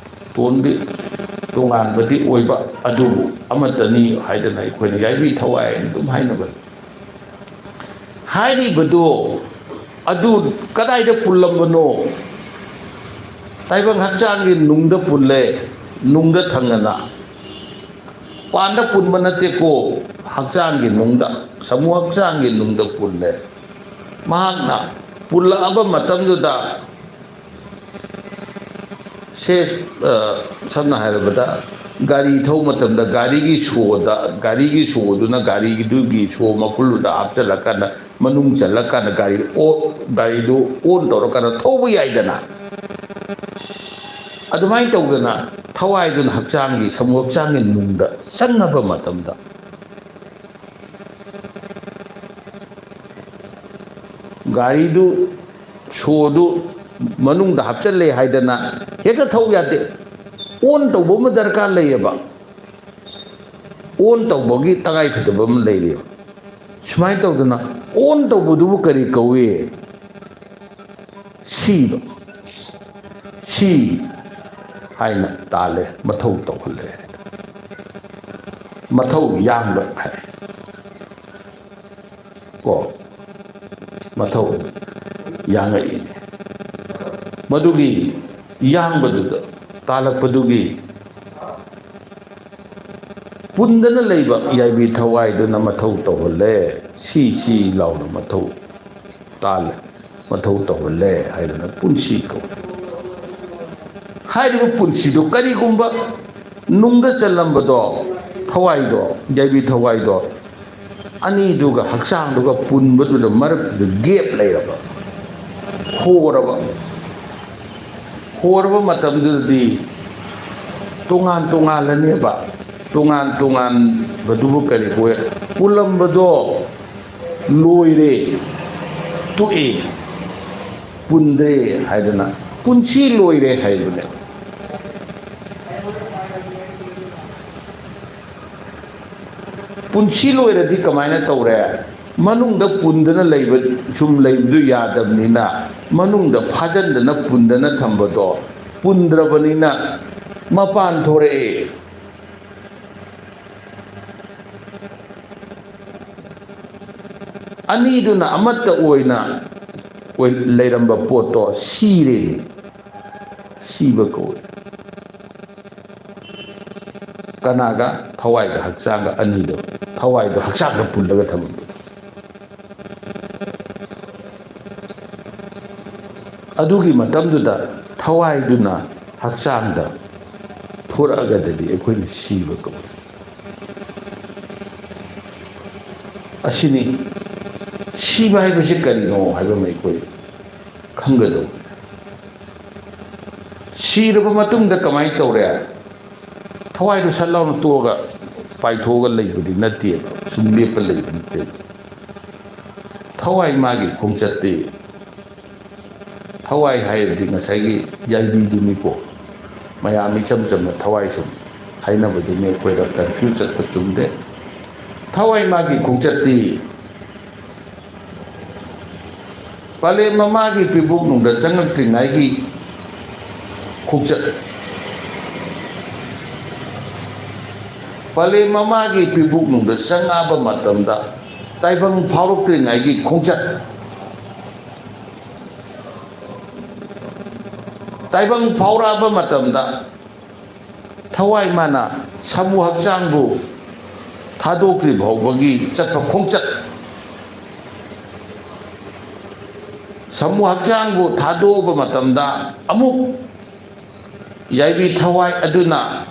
ꯇꯣꯟꯗꯤ ꯇꯣꯉꯥꯟꯕꯗꯤ ꯑꯣꯏꯕ, ꯑꯗꯨꯕꯨ ꯑꯃꯠꯇꯅꯤ ꯍꯥꯏꯗꯅ ꯑꯩꯈꯣꯏꯅ ꯌꯥꯏꯕꯤ ꯊꯋꯥꯏ ꯍꯥꯏꯅ ꯑꯗꯨꯝ ꯍꯥꯏꯅꯕꯅꯤ꯫ ꯍꯥꯏꯔꯤꯕꯗꯣ ꯑꯗꯨ ꯀꯗꯥꯏꯗ ꯄꯨꯜꯂꯝꯕꯅꯣ? ꯇꯥꯏꯕꯪ ꯍꯛꯆꯥꯡꯒꯤ ꯅꯨꯡꯗ ꯄꯨꯜꯂꯦ, ꯅꯨꯡꯗ ꯊꯪꯅꯅ꯫ ꯄꯥꯟꯗ ꯄꯨꯟꯕ ꯅꯠꯇꯦꯀꯣ, ꯍꯛꯆꯥꯡꯒꯤ ꯅꯨꯡꯗ, ꯁꯃꯨ ꯍꯛꯆꯥꯡꯒꯤ ꯅꯨꯡꯗ ꯄꯨꯜꯂꯦ꯫ ꯃꯍꯥꯛꯅ ꯄꯨꯜꯂꯛꯑꯕ ꯃꯇꯝꯗꯨꯗ, ꯁꯦ, ꯑ, ꯁꯝꯅ ꯍꯥꯏꯔꯕꯗ, ꯒꯥꯔꯤ ꯊꯧꯕ ꯃꯇꯝꯗ ꯒꯥꯔꯤꯒꯤ ꯁꯣꯗ, ꯒꯥꯔꯤꯒꯤ ꯁꯣꯗꯨꯅ ꯒꯥꯔꯤꯗꯨꯒꯤ ꯁꯣ ꯃꯈꯨꯜꯗꯨꯗ ꯍꯥꯞꯆꯤꯜꯂꯀꯥꯟꯗ, ꯃꯅꯨꯡ ꯆꯜꯂꯀꯥꯟꯗ ꯒꯥꯔꯤ ꯑꯣ-, ꯒꯥꯔꯤꯗꯨ ꯑꯣꯟ ꯇꯧꯔꯀꯥꯟꯗ ꯊꯧꯕ ꯌꯥꯏꯗꯅ꯫ ꯑꯗꯨꯃꯥꯏꯅ ꯇꯧꯗꯅ ꯊꯋꯥꯏꯗꯨꯅ ꯍꯛꯆꯥꯡꯒꯤ, ꯁꯃꯨ ꯍꯛꯆꯥꯡꯒꯤ ꯅꯨꯡꯗ ꯆꯪꯉꯕ ꯃꯇꯝꯗ, ꯒꯥꯔꯤꯗꯨ ꯁꯣꯗꯨ ꯃꯅꯨꯡꯗ ꯍꯥꯞꯆꯜꯂꯦ ꯍꯥꯏꯗꯅ ꯍꯦꯛꯇ ꯊꯧ ꯌꯥꯗꯦ꯫ ꯑꯣꯟ ꯇꯧꯕ ꯑꯃ ꯗꯔꯀꯥꯔ ꯂꯩꯌꯦꯕ꯫ ꯑꯣꯟ ꯇꯧꯕꯒꯤ ꯇꯉꯥꯏꯐꯗꯕ ꯑꯃ ꯂꯩꯔꯤꯕ꯫ ꯁꯨꯃꯥꯏꯅ ꯇꯧꯗꯅ ꯑꯣꯟ ꯇꯧꯕꯗꯨꯕꯨ ꯀꯔꯤ ꯀꯧꯏ? ꯁꯤꯕ꯫ ꯁꯤ ꯍꯥꯏꯅ ꯇꯥꯜꯂꯦ, ꯃꯊꯧ ꯇꯧꯍꯜꯂꯦ꯫ ꯃꯊꯧ ꯌꯥꯡꯕ ꯍꯥꯏ꯫ ꯀꯣ, ꯃꯊꯧ ꯌꯥꯡꯉꯛꯏꯅꯦ꯫ ꯃꯗꯨꯒꯤ ꯌꯥꯡꯕꯗꯨꯗ, ꯇꯥꯜꯂꯛꯄꯗꯨꯒꯤ ꯄꯨꯟꯗꯅ ꯂꯩꯕ ꯌꯥꯏꯕꯤ ꯊꯋꯥꯏꯗꯨꯅ ꯃꯊꯧ ꯇꯧꯍꯜꯂꯦ꯫ ꯁꯤ, ꯁꯤ ꯂꯥꯎꯅ ꯃꯊꯧ ꯇꯥꯜꯂꯦ, ꯃꯊꯧ ꯇꯧꯍꯜꯂꯦ ꯍꯥꯏꯗꯅ ꯄꯨꯟꯁꯤ ꯀꯧꯏ꯫ ꯍꯥꯏꯔꯤꯕ ꯄꯨꯟꯁꯤꯗꯨ ꯀꯔꯤꯒꯨꯝꯕ ꯅꯨꯡꯗ ꯆꯜꯂꯝꯕꯗꯣ ꯊꯋꯥꯏꯗꯣ, ꯌꯥꯏꯕꯤ ꯊꯋꯥꯏꯗꯣ ꯑꯅꯤꯗꯨꯒ ꯍꯛꯆꯥꯡꯗꯨꯒ ꯄꯨꯟꯕꯗꯨꯗ ꯃꯔꯛꯇꯨꯗ gap ꯂꯩꯔꯕ, ꯍꯣꯔꯕ꯫ ꯍꯣꯔꯕ ꯃꯇꯝꯗꯨꯗꯗꯤ ꯇꯣꯉꯥꯟ ꯇꯣꯉꯥꯜꯂꯅꯦꯕ꯫ ꯇꯣꯉꯥꯟ ꯇꯣꯉꯥꯟꯕꯗꯨꯕꯨ ꯀꯔꯤ ꯀꯣꯏ? ꯄꯨꯜꯂꯝꯕꯗꯣ ꯂꯣꯏꯔꯦ, ꯇꯣꯛꯑꯦ, ꯄꯨꯟꯗ꯭ꯔꯦ ꯍꯥꯏꯗꯅ ꯄꯨꯟꯁꯤ ꯂꯣꯏꯔꯦ ꯍꯥꯏꯕꯅꯦ꯫ ꯄꯨꯟꯁꯤ ꯂꯣꯏꯔꯗꯤ ꯀꯃꯥꯏꯅ ꯇꯧꯔꯦ? ꯃꯅꯨꯡꯗ ꯄꯨꯟꯗꯅ ꯂꯩꯕ, ꯁꯨꯝ ꯂꯩꯕꯗꯨ ꯌꯥꯗꯕꯅꯤꯅ, ꯃꯅꯨꯡꯗ ꯐꯥꯖꯤꯟꯗꯅ ꯄꯨꯟꯗꯅ ꯊꯝꯕꯗꯣ ꯄꯨꯟꯗ꯭ꯔꯕꯅꯤꯅ ꯃꯄꯥꯟ ꯊꯣꯔꯛꯑꯦ꯫ ꯑꯅꯤꯗꯨꯅ ꯑꯃꯠꯇ ꯑꯣꯏꯅ ꯑꯣꯏ-, ꯂꯩꯔꯝꯕ ꯄꯣꯠꯇꯣ ꯁꯤꯔꯦꯅꯦ꯫ ꯁꯤꯕ ꯀꯧꯏ꯫ ꯀꯅꯥꯒ? ꯊꯋꯥꯏꯒ ꯍꯛꯆꯥꯡꯒ ꯑꯅꯤꯗꯣ, ꯊꯋꯥꯏꯗꯣ ꯍꯛꯆꯥꯡꯗ ꯄꯨꯜꯂꯒ ꯊꯝꯃꯝꯕꯗꯣ꯫ ꯑꯗꯨꯒꯤ ꯃꯇꯝꯗꯨꯗ ꯊꯋꯥꯏꯗꯨꯅ ꯍꯛꯆꯥꯡꯗ ꯊꯣꯔꯛꯑꯒꯗꯤ ꯑꯩꯈꯣꯏꯅ ꯁꯤꯕ ꯀꯧꯏ꯫ ꯑꯁꯤꯅꯤ꯫ ꯁꯤꯕ ꯍꯥꯏꯕꯁꯤ ꯀꯔꯤꯅꯣ ꯍꯥꯏꯕ ꯑꯃ ꯑꯩꯈꯣꯏ ꯈꯪꯒꯗꯧꯕꯅꯤ꯫ ꯁꯤꯔꯕ ꯃꯇꯨꯡꯗ ꯀꯃꯥꯏꯅ ꯇꯧꯔꯦ? ꯊꯋꯥꯏꯗꯨ ꯁꯠ ꯂꯥꯎꯅ ꯇꯣꯛꯑꯒ ꯄꯥꯏꯊꯣꯛꯑꯒ ꯂꯩꯕꯗꯤ ꯅꯠꯇꯦꯕ, ꯁꯨꯝ ꯂꯦꯞꯄ ꯂꯩꯕ ꯅꯠꯇꯦꯕ꯫ ꯊꯋꯥꯏ ꯃꯥꯒꯤ ꯈꯣꯡꯆꯠꯇꯤ, ꯊꯋꯥꯏ ꯍꯥꯏꯔꯗꯤ ꯉꯁꯥꯏꯒꯤ ꯌꯥꯏꯕꯤꯗꯨꯅꯤꯀꯣ꯫ ꯃꯌꯥꯝ ꯏꯆꯝ ꯆꯝꯅ ꯊꯋꯥꯏ ꯁꯨꯝ ꯍꯥꯏꯅꯕꯗꯨꯅꯤ, ꯑꯩꯈꯣꯏꯗ confuse ꯆꯠꯄ ꯆꯨꯝꯗꯦ꯫ ꯊꯋꯥꯏ ꯃꯥꯒꯤ ꯈꯣꯡꯆꯠꯇꯤ ꯄꯂꯦꯝ ꯃꯃꯥꯒꯤ ꯄꯤꯕꯨꯛꯅꯨꯡꯗ ꯆꯪꯉꯛꯇ꯭ꯔꯤꯉꯩꯒꯤ ꯈꯣꯡꯆꯠ, ꯄꯂꯦꯝ ꯃꯃꯥꯒꯤ ꯄꯤꯕꯨꯛꯅꯨꯡꯗ ꯆꯪꯉꯛꯑꯕ ꯃꯇꯝꯗ ꯇꯥꯏꯕꯪ ꯐꯥꯎꯔꯛꯇ꯭ꯔꯤꯉꯩꯒꯤ ꯈꯣꯡꯆꯠ, ꯇꯥꯏꯕꯪ ꯐꯥꯎꯔꯛꯑꯕ ꯃꯇꯝꯗ ꯊꯋꯥꯏ ꯃꯥꯅ ꯁꯥꯃꯨ ꯍꯛꯆꯥꯡꯕꯨ ꯊꯥꯗꯣꯛꯇ꯭ꯔꯤ ꯐꯥꯎꯕꯒꯤ ꯆꯠꯄ ꯈꯣꯡꯆꯠ, ꯁꯥꯃꯨ ꯍꯛꯆꯥꯡꯕꯨ ꯊꯥꯗꯣꯛꯑꯕ ꯃꯇꯝꯗ ꯑꯃꯨꯛ ꯌꯥꯏꯕꯤ ꯊꯋꯥꯏ ꯑꯗꯨꯅ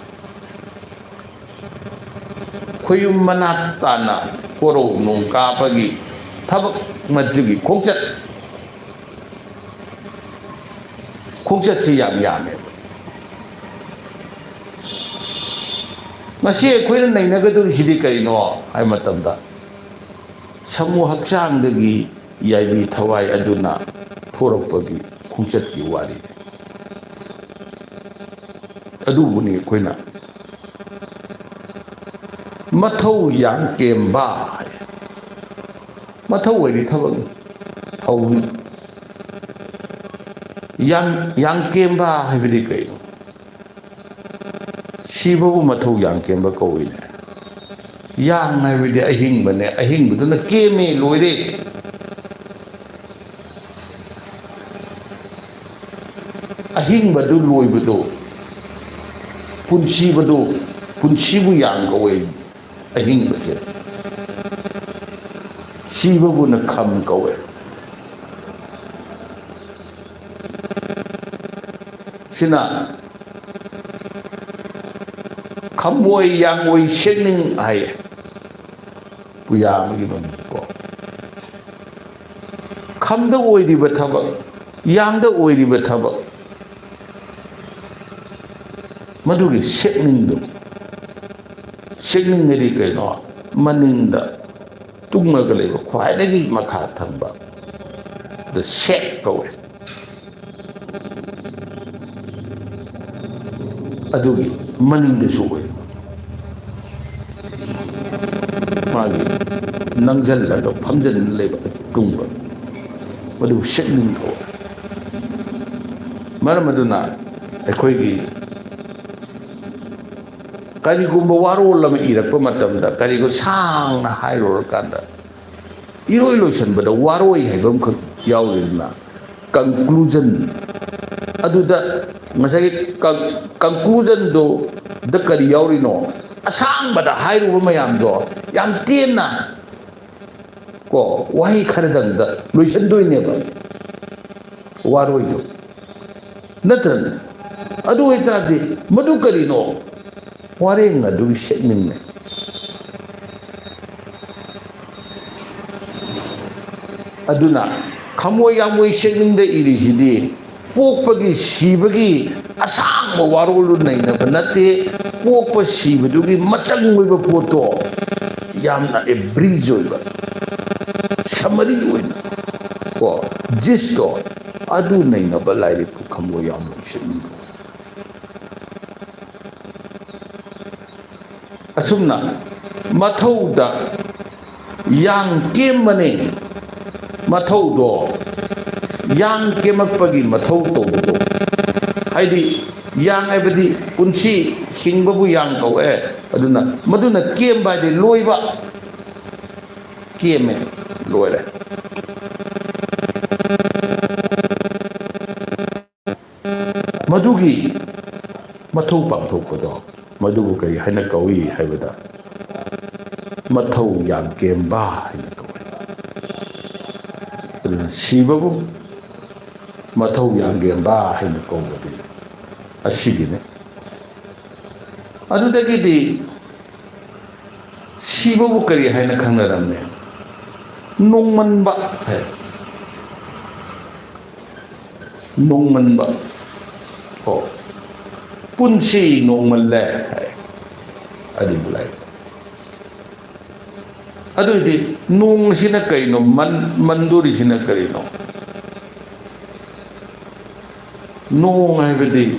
ꯈꯣꯏꯌꯨꯝ ꯃꯅꯥꯛ ꯇꯥꯅ ꯀꯣꯔꯧ ꯅꯣꯡ ꯀꯥꯞꯄꯒꯤ ꯊꯕꯛ, ꯃꯗꯨꯒꯤ ꯈꯣꯡꯆꯠ, ꯈꯣꯡꯆꯠꯁꯤ ꯌꯥꯝ ꯌꯥꯝꯃꯦꯕ꯫ ꯉꯁꯤ ꯑꯩꯈꯣꯏꯅ ꯅꯩꯅꯒꯗꯧꯔꯤꯁꯤꯗꯤ ꯀꯔꯤꯅꯣ ꯍꯥꯏꯕ ꯃꯇꯝꯗ, ꯁꯥꯃꯨ ꯍꯛꯆꯥꯡꯗꯒꯤ ꯌꯥꯏꯕꯤ ꯊꯋꯥꯏ ꯑꯗꯨꯅ ꯊꯣꯔꯛꯄꯒꯤ ꯈꯣꯡꯆꯠꯀꯤ ꯋꯥꯔꯤꯅꯤ꯫ ꯑꯗꯨꯕꯨꯅꯤ ꯑꯩꯈꯣꯏꯅ ꯃꯊꯧ ꯌꯥꯡꯀꯦꯝꯕ ꯍꯥꯏ꯫ ꯃꯊꯧ ꯍꯥꯏꯗꯤ ꯊꯕꯛꯅꯤ, ꯊꯧꯅꯤ꯫ ꯌꯥꯡ-, ꯌꯥꯡꯀꯦꯝꯕ ꯍꯥꯏꯕꯗꯤ ꯀꯩꯅꯣ? ꯁꯤꯕꯕꯨ ꯃꯊꯧ ꯌꯥꯡꯀꯦꯝꯕ ꯀꯧꯏꯅꯦ꯫ ꯌꯥꯡ ꯍꯥꯏꯕꯗꯤ ꯑꯍꯤꯡꯕꯅꯦ, ꯑꯍꯤꯡꯕꯗꯨꯅ ꯀꯦꯝꯃꯦ, ꯂꯣꯏꯔꯦ꯫ ꯑꯍꯤꯡꯕꯗꯨ ꯂꯣꯏꯕꯗꯣ, ꯄꯨꯟꯁꯤꯕꯗꯣ, ꯄꯨꯟꯁꯤꯕꯨ ꯌꯥꯡ ꯀꯧꯋꯦ꯫ ꯑꯍꯤꯡꯕꯁꯦ ꯁꯤꯕꯕꯨꯅ ꯈꯝ ꯀꯧꯋꯦ꯫ ꯁꯤꯅ ꯈꯝꯑꯣꯏ ꯌꯥꯡꯑꯣꯏ ꯁꯦꯛꯅꯤꯡ ꯍꯥꯏꯌꯦ꯫ ꯄꯨꯌꯥ ꯑꯃꯒꯤ ꯃꯃꯤꯡ ꯀꯣ꯫ ꯈꯝꯗ ꯑꯣꯏꯔꯤꯕ ꯊꯕꯛ, ꯌꯥꯡꯗ ꯑꯣꯏꯔꯤꯕ ꯊꯕꯛ, ꯃꯗꯨꯒꯤ ꯁꯦꯛꯅꯤꯡꯗꯣ꯫ ꯁꯦꯛꯅꯤꯡ ꯍꯥꯏꯗꯤ ꯀꯩꯅꯣ? ꯃꯅꯤꯡꯗ ꯇꯨꯡꯂꯒ ꯂꯩꯕ ꯈ꯭ꯋꯥꯏꯗꯒꯤ ꯃꯈꯥ ꯊꯪꯕ, the ꯁꯦꯛ ꯀꯧꯋꯦ꯫ ꯑꯗꯨꯒꯤ ꯃꯅꯤꯡꯗꯁꯨ ꯑꯣꯏꯔꯤꯕ, ꯃꯥꯒꯤ ꯅꯪꯁꯤꯜꯂꯒ ꯐꯝꯖꯤꯟ ꯂꯩꯕ ꯇꯨꯡꯕ, ꯃꯗꯨ ꯁꯦꯛꯅꯤꯡ ꯀꯧꯋꯦ꯫ ꯃꯔꯝ ꯑꯗꯨꯅ ꯑꯩꯈꯣꯏꯒꯤ ꯀꯔꯤꯒꯨꯝꯕ ꯋꯥꯔꯣꯜ ꯑꯃ ꯏꯔꯛꯄ ꯃꯇꯝꯗ, ꯀꯔꯤꯒꯨꯝꯕ ꯁꯥꯡꯅ ꯍꯥꯏꯔꯨꯔꯀꯥꯟꯗ, ꯏꯔꯣꯏ ꯂꯣꯏꯁꯟꯕꯗ ꯋꯥꯔꯣꯏ ꯍꯥꯏꯕ ꯑꯃꯈꯛ ꯌꯥꯎꯔꯤꯗꯅ, conclusion꯫ ꯑꯗꯨꯗ ꯉꯁꯥꯏꯒꯤ ꯀꯟ-, conclusionꯗꯨꯗ ꯀꯔꯤ ꯌꯥꯎꯔꯤꯅꯣ? ꯑꯁꯥꯡꯕꯗ ꯍꯥꯏꯔꯨꯕ ꯃꯌꯥꯝꯗꯣ ꯌꯥꯝ ꯇꯦꯟꯅ ꯀꯣ, ꯋꯥꯍꯩ ꯈꯔꯗꯪꯗ ꯂꯣꯏꯁꯟꯗꯣꯏꯅꯦꯕ ꯋꯥꯔꯣꯏꯗꯣ, ꯅꯠꯇ꯭ꯔꯅꯦ? ꯑꯗꯨ ꯑꯣꯏꯇꯥꯔꯗꯤ ꯃꯗꯨ ꯀꯔꯤꯅꯣ? ꯋꯥꯔꯦꯡ ꯑꯗꯨꯒꯤ ꯁꯦꯛꯅꯤꯡꯅꯦ꯫ ꯑꯗꯨꯅ ꯈꯝꯃꯣꯏ ꯌꯥꯝꯃꯣꯏ ꯁꯦꯛꯅꯤꯡꯗ ꯏꯔꯤꯁꯤꯗꯤ ꯄꯣꯛꯄꯒꯤ ꯁꯤꯕꯒꯤ ꯑꯁꯥꯡꯕ ꯋꯥꯔꯣꯜꯗꯨ ꯅꯩꯅꯕ ꯅꯠꯇꯦ꯫ ꯄꯣꯛꯄ ꯁꯤꯕꯗꯨꯒꯤ ꯃꯆꯪ ꯑꯣꯏꯕ ꯄꯣꯠꯇꯣ ꯌꯥꯝꯅ ꯑꯦꯕ꯭ꯔꯤꯖ ꯑꯣꯏꯕ, ꯁꯃꯔꯤ ꯑꯣꯏꯅ ꯀꯣ, ꯖꯤꯁꯇꯣ ꯑꯗꯨ ꯅꯩꯅꯕ ꯂꯥꯏꯔꯤꯛꯄꯨ ꯈꯝꯃꯣꯏ ꯌꯥꯝꯃꯣꯏ ꯁꯦꯛꯅꯤꯡꯗ꯫ ꯑꯁꯨꯝꯅ ꯃꯊꯧꯗ ꯌꯥꯡ ꯀꯦꯝꯕꯅꯤ꯫ ꯃꯊꯧꯗꯣ ꯌꯥꯡ ꯀꯦꯝꯃꯛꯄꯒꯤ ꯃꯊꯧ ꯇꯧꯕꯗꯣ, ꯍꯥꯏꯗꯤ ꯌꯥꯡ ꯍꯥꯏꯕꯗꯤ ꯄꯨꯟꯁꯤ ꯍꯤꯡꯕꯕꯨ ꯌꯥꯡ ꯀꯧꯋꯦ꯫ ꯑꯗꯨꯅ ꯃꯗꯨꯅ ꯀꯦꯝꯕ ꯍꯥꯏꯗꯤ ꯂꯣꯏꯕ꯫ ꯀꯦꯝꯃꯦ, ꯂꯣꯏꯔꯦ꯫ ꯃꯗꯨꯒꯤ ꯃꯊꯧ ꯄꯥꯡꯊꯣꯛꯄꯗꯣ, ꯃꯗꯨꯕꯨ ꯀꯔꯤ ꯍꯥꯏꯅ ꯀꯧꯏ ꯍꯥꯏꯕꯗ, ꯃꯊꯧ ꯌꯥꯝ ꯀꯦꯝꯕ ꯍꯥꯏꯅ ꯀꯧꯏ꯫ ꯑꯗꯨꯅ ꯁꯤꯕꯕꯨ ꯃꯊꯧ ꯌꯥꯝ ꯀꯦꯝꯕ ꯍꯥꯏꯅ ꯀꯧꯕꯗꯤ ꯑꯁꯤꯒꯤꯅꯤ꯫ ꯑꯗꯨꯗꯒꯤꯗꯤ ꯁꯤꯕꯕꯨ ꯀꯔꯤ ꯍꯥꯏꯅ ꯈꯪꯅꯔꯝꯃꯤ? ꯅꯣꯡꯃꯟꯕ ꯍꯥꯏ꯫ ꯅꯣꯡꯃꯟꯕ꯫ ꯀꯣ꯫ ꯄꯨꯟꯁꯤ ꯅꯣꯡꯃꯜꯂꯦ ꯍꯥꯏ꯫ ꯑꯗꯨꯕꯨ ꯂꯥꯏꯔꯤꯛ꯫ ꯑꯗꯨꯗꯤ ꯅꯣꯡꯁꯤꯅ ꯀꯩꯅꯣ? ꯃꯟ-, ꯃꯟꯗꯣꯔꯤꯁꯤꯅ ꯀꯔꯤꯅꯣ? ꯅꯣꯡ ꯍꯥꯏꯕꯗꯤ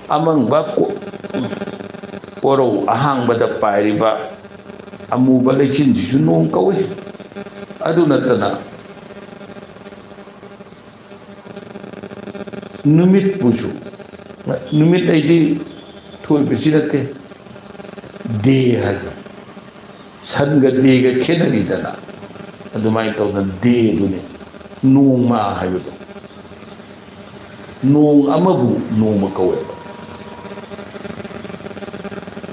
ꯑꯃꯪꯕ ꯀꯣ-, ꯀꯣꯔꯧ ꯑꯍꯥꯡꯕꯗ ꯄꯥꯏꯔꯤꯕ ꯑꯃꯨꯕ ꯂꯩꯆꯤꯟꯁꯤꯁꯨ ꯅꯣꯡ ꯀꯧꯏ꯫ ꯑꯗꯨ ꯅꯠꯇꯅ ꯅꯨꯃꯤꯠꯄꯨꯁꯨ, ꯅꯨꯃꯤꯠ ꯑꯩꯗꯤ ꯊꯣꯏꯕꯁꯤ ꯅꯠꯇꯦ, ꯗꯦ ꯍꯥꯏꯕ꯫ ꯁꯟꯒ ꯗꯦꯒ ꯈꯦꯠꯅꯔꯤꯗꯅ, ꯑꯗꯨꯃꯥꯏꯅ ꯇꯧꯗꯅ ꯗꯦꯗꯨꯅꯤ ꯅꯣꯡꯃ ꯍꯥꯏꯕꯗꯣ꯫ ꯅꯣꯡ ꯑꯃꯕꯨ ꯅꯣꯡꯃ ꯀꯧꯋꯦꯕ꯫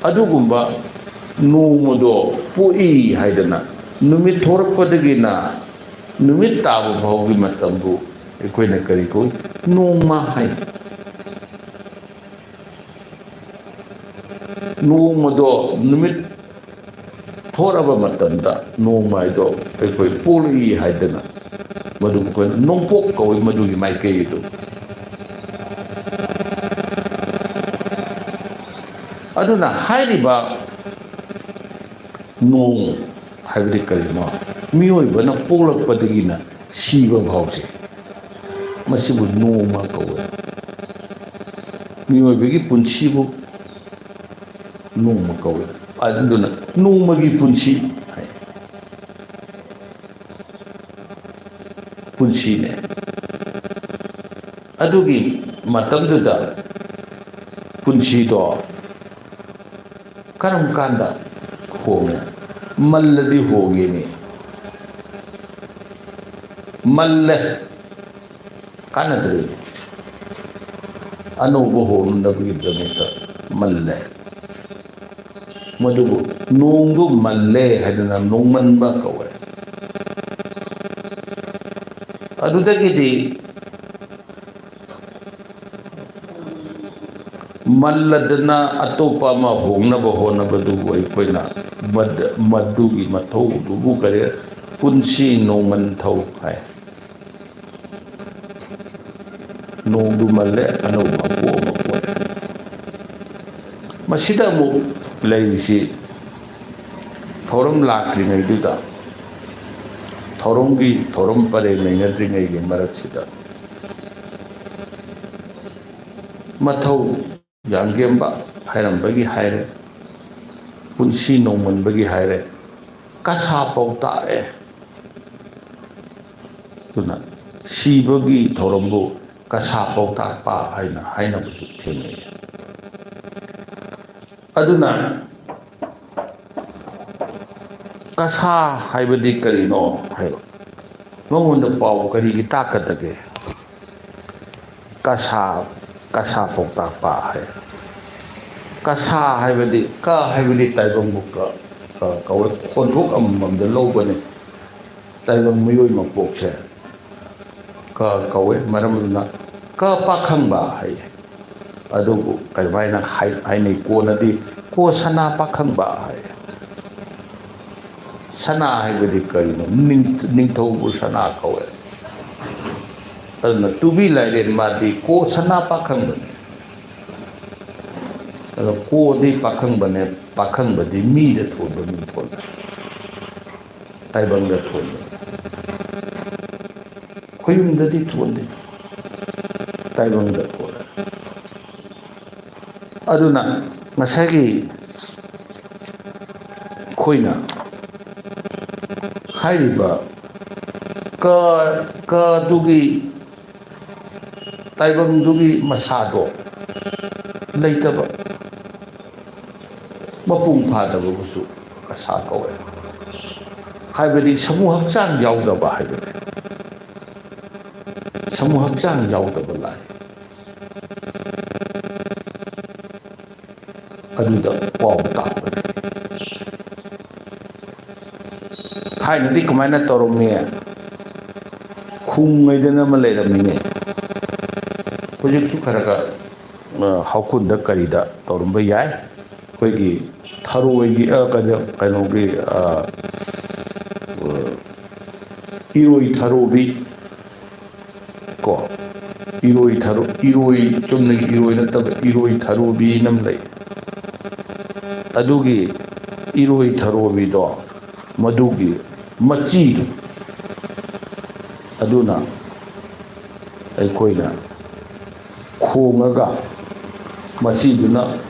ꯑꯗꯨꯒꯨꯝꯕ ꯅꯣꯡꯃꯗꯣ ꯄꯣꯛꯏ ꯍꯥꯏꯗꯅ ꯅꯨꯃꯤꯠ ꯊꯣꯔꯛꯄꯗꯒꯤꯅ ꯅꯨꯃꯤꯠ ꯇꯥꯕ ꯐꯥꯎꯒꯤ ꯃꯇꯝꯕꯨ ꯑꯩꯈꯣꯏꯅ ꯀꯔꯤ ꯀꯧꯏ? ꯅꯣꯡꯃ ꯍꯥꯏ꯫ ꯅꯣꯡꯃꯗꯣ ꯅꯨꯃꯤꯠ ꯍꯣꯠꯅꯕ ꯃꯇꯝꯗ ꯅꯣꯡꯃ ꯍꯥꯏꯗꯣ ꯑꯩꯈꯣꯏ ꯄꯣꯛꯂꯛꯏ ꯍꯥꯏꯗꯅ ꯃꯗꯨ ꯑꯩꯈꯣꯏꯅ ꯅꯣꯡꯄꯣꯛ ꯀꯧꯏ, ꯃꯗꯨꯒꯤ ꯃꯥꯏꯀꯩ ꯑꯗꯨ꯫ ꯑꯗꯨꯅ ꯍꯥꯏꯔꯤꯕ ꯅꯣꯡ ꯍꯥꯏꯕꯗꯤ ꯀꯔꯤꯅꯣ? ꯃꯤꯑꯣꯏꯕꯅ ꯄꯣꯛꯂꯛꯄꯗꯒꯤꯅ ꯁꯤꯕ ꯐꯥꯎꯁꯦ, ꯃꯁꯤꯕꯨ ꯅꯣꯡꯃ ꯀꯧꯋꯦ꯫ ꯃꯤꯑꯣꯏꯕꯒꯤ ꯄꯨꯟꯁꯤꯕꯨ ꯅꯣꯡꯃ ꯀꯧꯋꯦ꯫ ꯑꯗꯨꯅ ꯅꯣꯡꯃꯒꯤ ꯄꯨꯟꯁꯤ ꯍꯥꯏ꯫ ꯄꯨꯟꯁꯤꯅꯦ꯫ ꯑꯗꯨꯒꯤ ꯃꯇꯝꯗꯨꯗ ꯄꯨꯟꯁꯤꯗꯣ ꯀꯔꯝ ꯀꯥꯟꯗ ꯍꯣꯡꯉꯦ? ꯃꯜꯂꯗꯤ ꯍꯣꯡꯉꯦꯅꯦ꯫ ꯃꯜꯂꯦ꯫ ꯀꯥꯟꯅꯗ꯭ꯔꯦ꯫ ꯑꯅꯧꯕ ꯍꯣꯡꯅꯕꯒꯤꯗꯃꯛꯇ ꯃꯜꯂꯦ꯫ ꯃꯗꯨꯕꯨ ꯅꯣꯡꯗꯨ ꯃꯜꯂꯦ ꯍꯥꯏꯗꯅ ꯅꯣꯡꯃꯟꯕ ꯀꯧꯋꯦ꯫ ꯑꯗꯨꯗꯒꯤꯗꯤ ꯃꯜꯂꯗꯅ ꯑꯇꯣꯞꯄ ꯑꯃ ꯍꯣꯡꯅꯕ ꯍꯣꯠꯅꯕꯗꯨꯕꯨ ꯑꯩꯈꯣꯏꯅ ꯃꯗ-, ꯃꯗꯨꯒꯤ ꯃꯊꯧꯗꯨꯕꯨ ꯀꯔꯤ, ꯄꯨꯟꯁꯤ ꯅꯣꯡꯃꯟ ꯊꯧ ꯍꯥꯏ꯫ ꯅꯣꯡꯗꯨ ꯃꯜꯂꯦ, ꯑꯅꯧꯕ ꯍꯧꯗꯣꯛ ꯑꯃ ꯄꯣꯛꯑꯦ꯫ ꯃꯁꯤꯗ ꯑꯃꯨꯛ ꯂꯩꯔꯤꯁꯤ ꯊꯧꯔꯝ ꯂꯥꯛꯇ꯭ꯔꯤꯉꯩꯗꯨꯗ, ꯊꯧꯔꯝꯒꯤ, ꯊꯧꯔꯝ ꯄꯔꯦꯡ ꯂꯩꯅꯗ꯭ꯔꯤꯉꯩꯒꯤ ꯃꯔꯛꯁꯤꯗ ꯃꯊꯧ ꯌꯥꯡꯒꯦꯝꯕ ꯍꯥꯏꯔꯝꯕꯒꯤ ꯍꯥꯏꯔꯦ, ꯄꯨꯟꯁꯤ ꯅꯣꯡꯃꯟꯕꯒꯤ ꯍꯥꯏꯔꯦ, ꯀꯁꯥ ꯄꯥꯎꯇꯥꯛꯑꯦ꯫ ꯑꯗꯨꯅ ꯁꯤꯕꯒꯤ ꯊꯧꯔꯝꯕꯨ ꯀꯁꯥ ꯄꯥꯎꯇꯥꯛꯄ ꯍꯥꯏꯅ ꯍꯥꯏꯅꯕꯁꯨ ꯊꯦꯡꯅꯩ꯫ ꯑꯗꯨꯅ ꯀꯁꯥ ꯍꯥꯏꯕꯗꯤ ꯀꯔꯤꯅꯣ ꯍꯥꯏꯕ, ꯃꯉꯣꯟꯗ ꯄꯥꯎ ꯀꯔꯤꯒꯤ ꯇꯥꯛꯀꯗꯒꯦ? ꯀꯁꯥ, ꯀꯁꯥ ꯄꯥꯎꯇꯥꯛꯄ ꯍꯥꯏ꯫ ꯀꯁꯥ ꯍꯥꯏꯕꯗꯤ, ꯀ ꯍꯥꯏꯕꯗꯤ ꯇꯥꯏꯕꯪꯕꯨ ꯀ, ꯀ ꯀꯧꯋꯦ꯫ ꯈꯣꯟꯊꯣꯛ ꯑꯃꯃꯝꯗ ꯂꯧꯕꯅꯤ꯫ ꯇꯥꯏꯕꯪ ꯃꯤꯑꯣꯏ ꯃꯄꯣꯛꯁꯦ ꯀ ꯀꯧꯋꯦ꯫ ꯃꯔꯝ ꯑꯗꯨꯅ ꯀ ꯄꯥꯈꯪꯕ ꯍꯥꯏ꯫ ꯑꯗꯨꯕꯨ ꯀꯔꯝꯍꯥꯏꯅ ꯍꯥꯏ-, ꯍꯥꯏꯅꯩ? ꯀꯣꯟꯅꯗꯤ ꯀꯣ ꯁꯅꯥ ꯄꯥꯈꯪꯕ ꯍꯥꯏ꯫ ꯁꯅꯥ ꯍꯥꯏꯕꯗꯤ ꯀꯔꯤꯅꯣ? ꯅꯤꯡ-, ꯅꯤꯡꯊꯧꯕꯨ ꯁꯅꯥ ꯀꯧꯋꯦ꯫ ꯑꯗꯨꯅ ꯇꯨꯕꯤ ꯂꯥꯏꯔꯦꯟ ꯃꯥꯗꯤ ꯀꯣ ꯁꯅꯥ ꯄꯥꯈꯪꯕꯅꯤ꯫ ꯑꯗꯣ ꯀꯣꯗꯤ ꯄꯥꯈꯪꯕꯅꯦ, ꯄꯥꯈꯪꯕꯗꯤ ꯃꯤꯗ ꯊꯣꯟꯕ ꯃꯤ ꯊꯣꯟꯕ꯫ ꯇꯥꯏꯕꯪꯗ ꯊꯣꯟꯕ꯫ ꯈꯣꯏꯅꯨꯡꯗꯗꯤ ꯊꯣꯟꯗꯦ꯫ ꯇꯥꯏꯕꯪꯗ ꯊꯣꯟꯂꯦ꯫ ꯑꯗꯨꯅ ꯉꯁꯥꯏꯒꯤ ꯑꯩꯈꯣꯏꯅ ꯍꯥꯏꯔꯤꯕ ꯀ, ꯀꯗꯨꯒꯤ ꯇꯥꯏꯕꯪꯗꯨꯒꯤ ꯃꯁꯥꯗꯣ ꯂꯩꯇꯕ, ꯃꯄꯨꯡ ꯐꯥꯗꯕꯕꯨꯁꯨ ꯀꯁꯥ ꯀꯧꯋꯦ꯫ ꯍꯥꯏꯕꯗꯤ ꯁꯃꯨ ꯍꯛꯆꯥꯡ ꯌꯥꯎꯗꯕ ꯍꯥꯏꯕꯅꯤ꯫ ꯁꯃꯨ ꯍꯛꯆꯥꯡ ꯌꯥꯎꯗꯕ ꯂꯥꯏ꯫ ꯑꯗꯨꯗ ꯄꯥꯎ ꯇꯥꯛꯄꯅꯤ꯫ ꯊꯥꯏꯅꯗꯤ ꯀꯃꯥꯏꯅ ꯇꯧꯔꯝꯃꯤ? ꯈꯨꯡꯉꯩꯗꯅ ꯑꯃ ꯂꯩꯔꯝꯃꯤꯅꯦ꯫ ꯍꯧꯖꯤꯛꯁꯨ ꯈꯔ ꯈꯔ, ꯑ, ꯍꯧꯈꯨꯟꯗ ꯀꯔꯤꯗ ꯇꯧꯔꯝꯕ ꯌꯥꯏ꯫ ꯑꯩꯈꯣꯏꯒꯤ ꯊꯔꯣꯏꯒꯤ, ꯑ, ꯀꯩꯅꯣ, ꯀꯩꯅꯣꯒꯤ, ꯑ, ꯑ, ꯏꯔꯣꯏ ꯊꯔꯣꯕꯤ ꯀꯣ, ꯏꯔꯣꯏ ꯊꯔꯣ-, ꯏꯔꯣꯏ, ꯆꯨꯝꯅꯒꯤ ꯏꯔꯣꯏ ꯅꯠꯇꯕ ꯏꯔꯣꯏ ꯊꯔꯣꯕꯤꯅ ꯑꯃ ꯂꯩ꯫ ꯑꯗꯨꯒꯤ ꯏꯔꯣꯏ ꯊꯔꯣꯕꯤꯗꯣ, ꯃꯗꯨꯒꯤ ꯃꯆꯤꯗꯨ, ꯑꯗꯨꯅ ꯑꯩꯈꯣꯏꯅ ꯈꯣꯡꯉꯒ, ꯃꯆꯤꯗꯨꯅ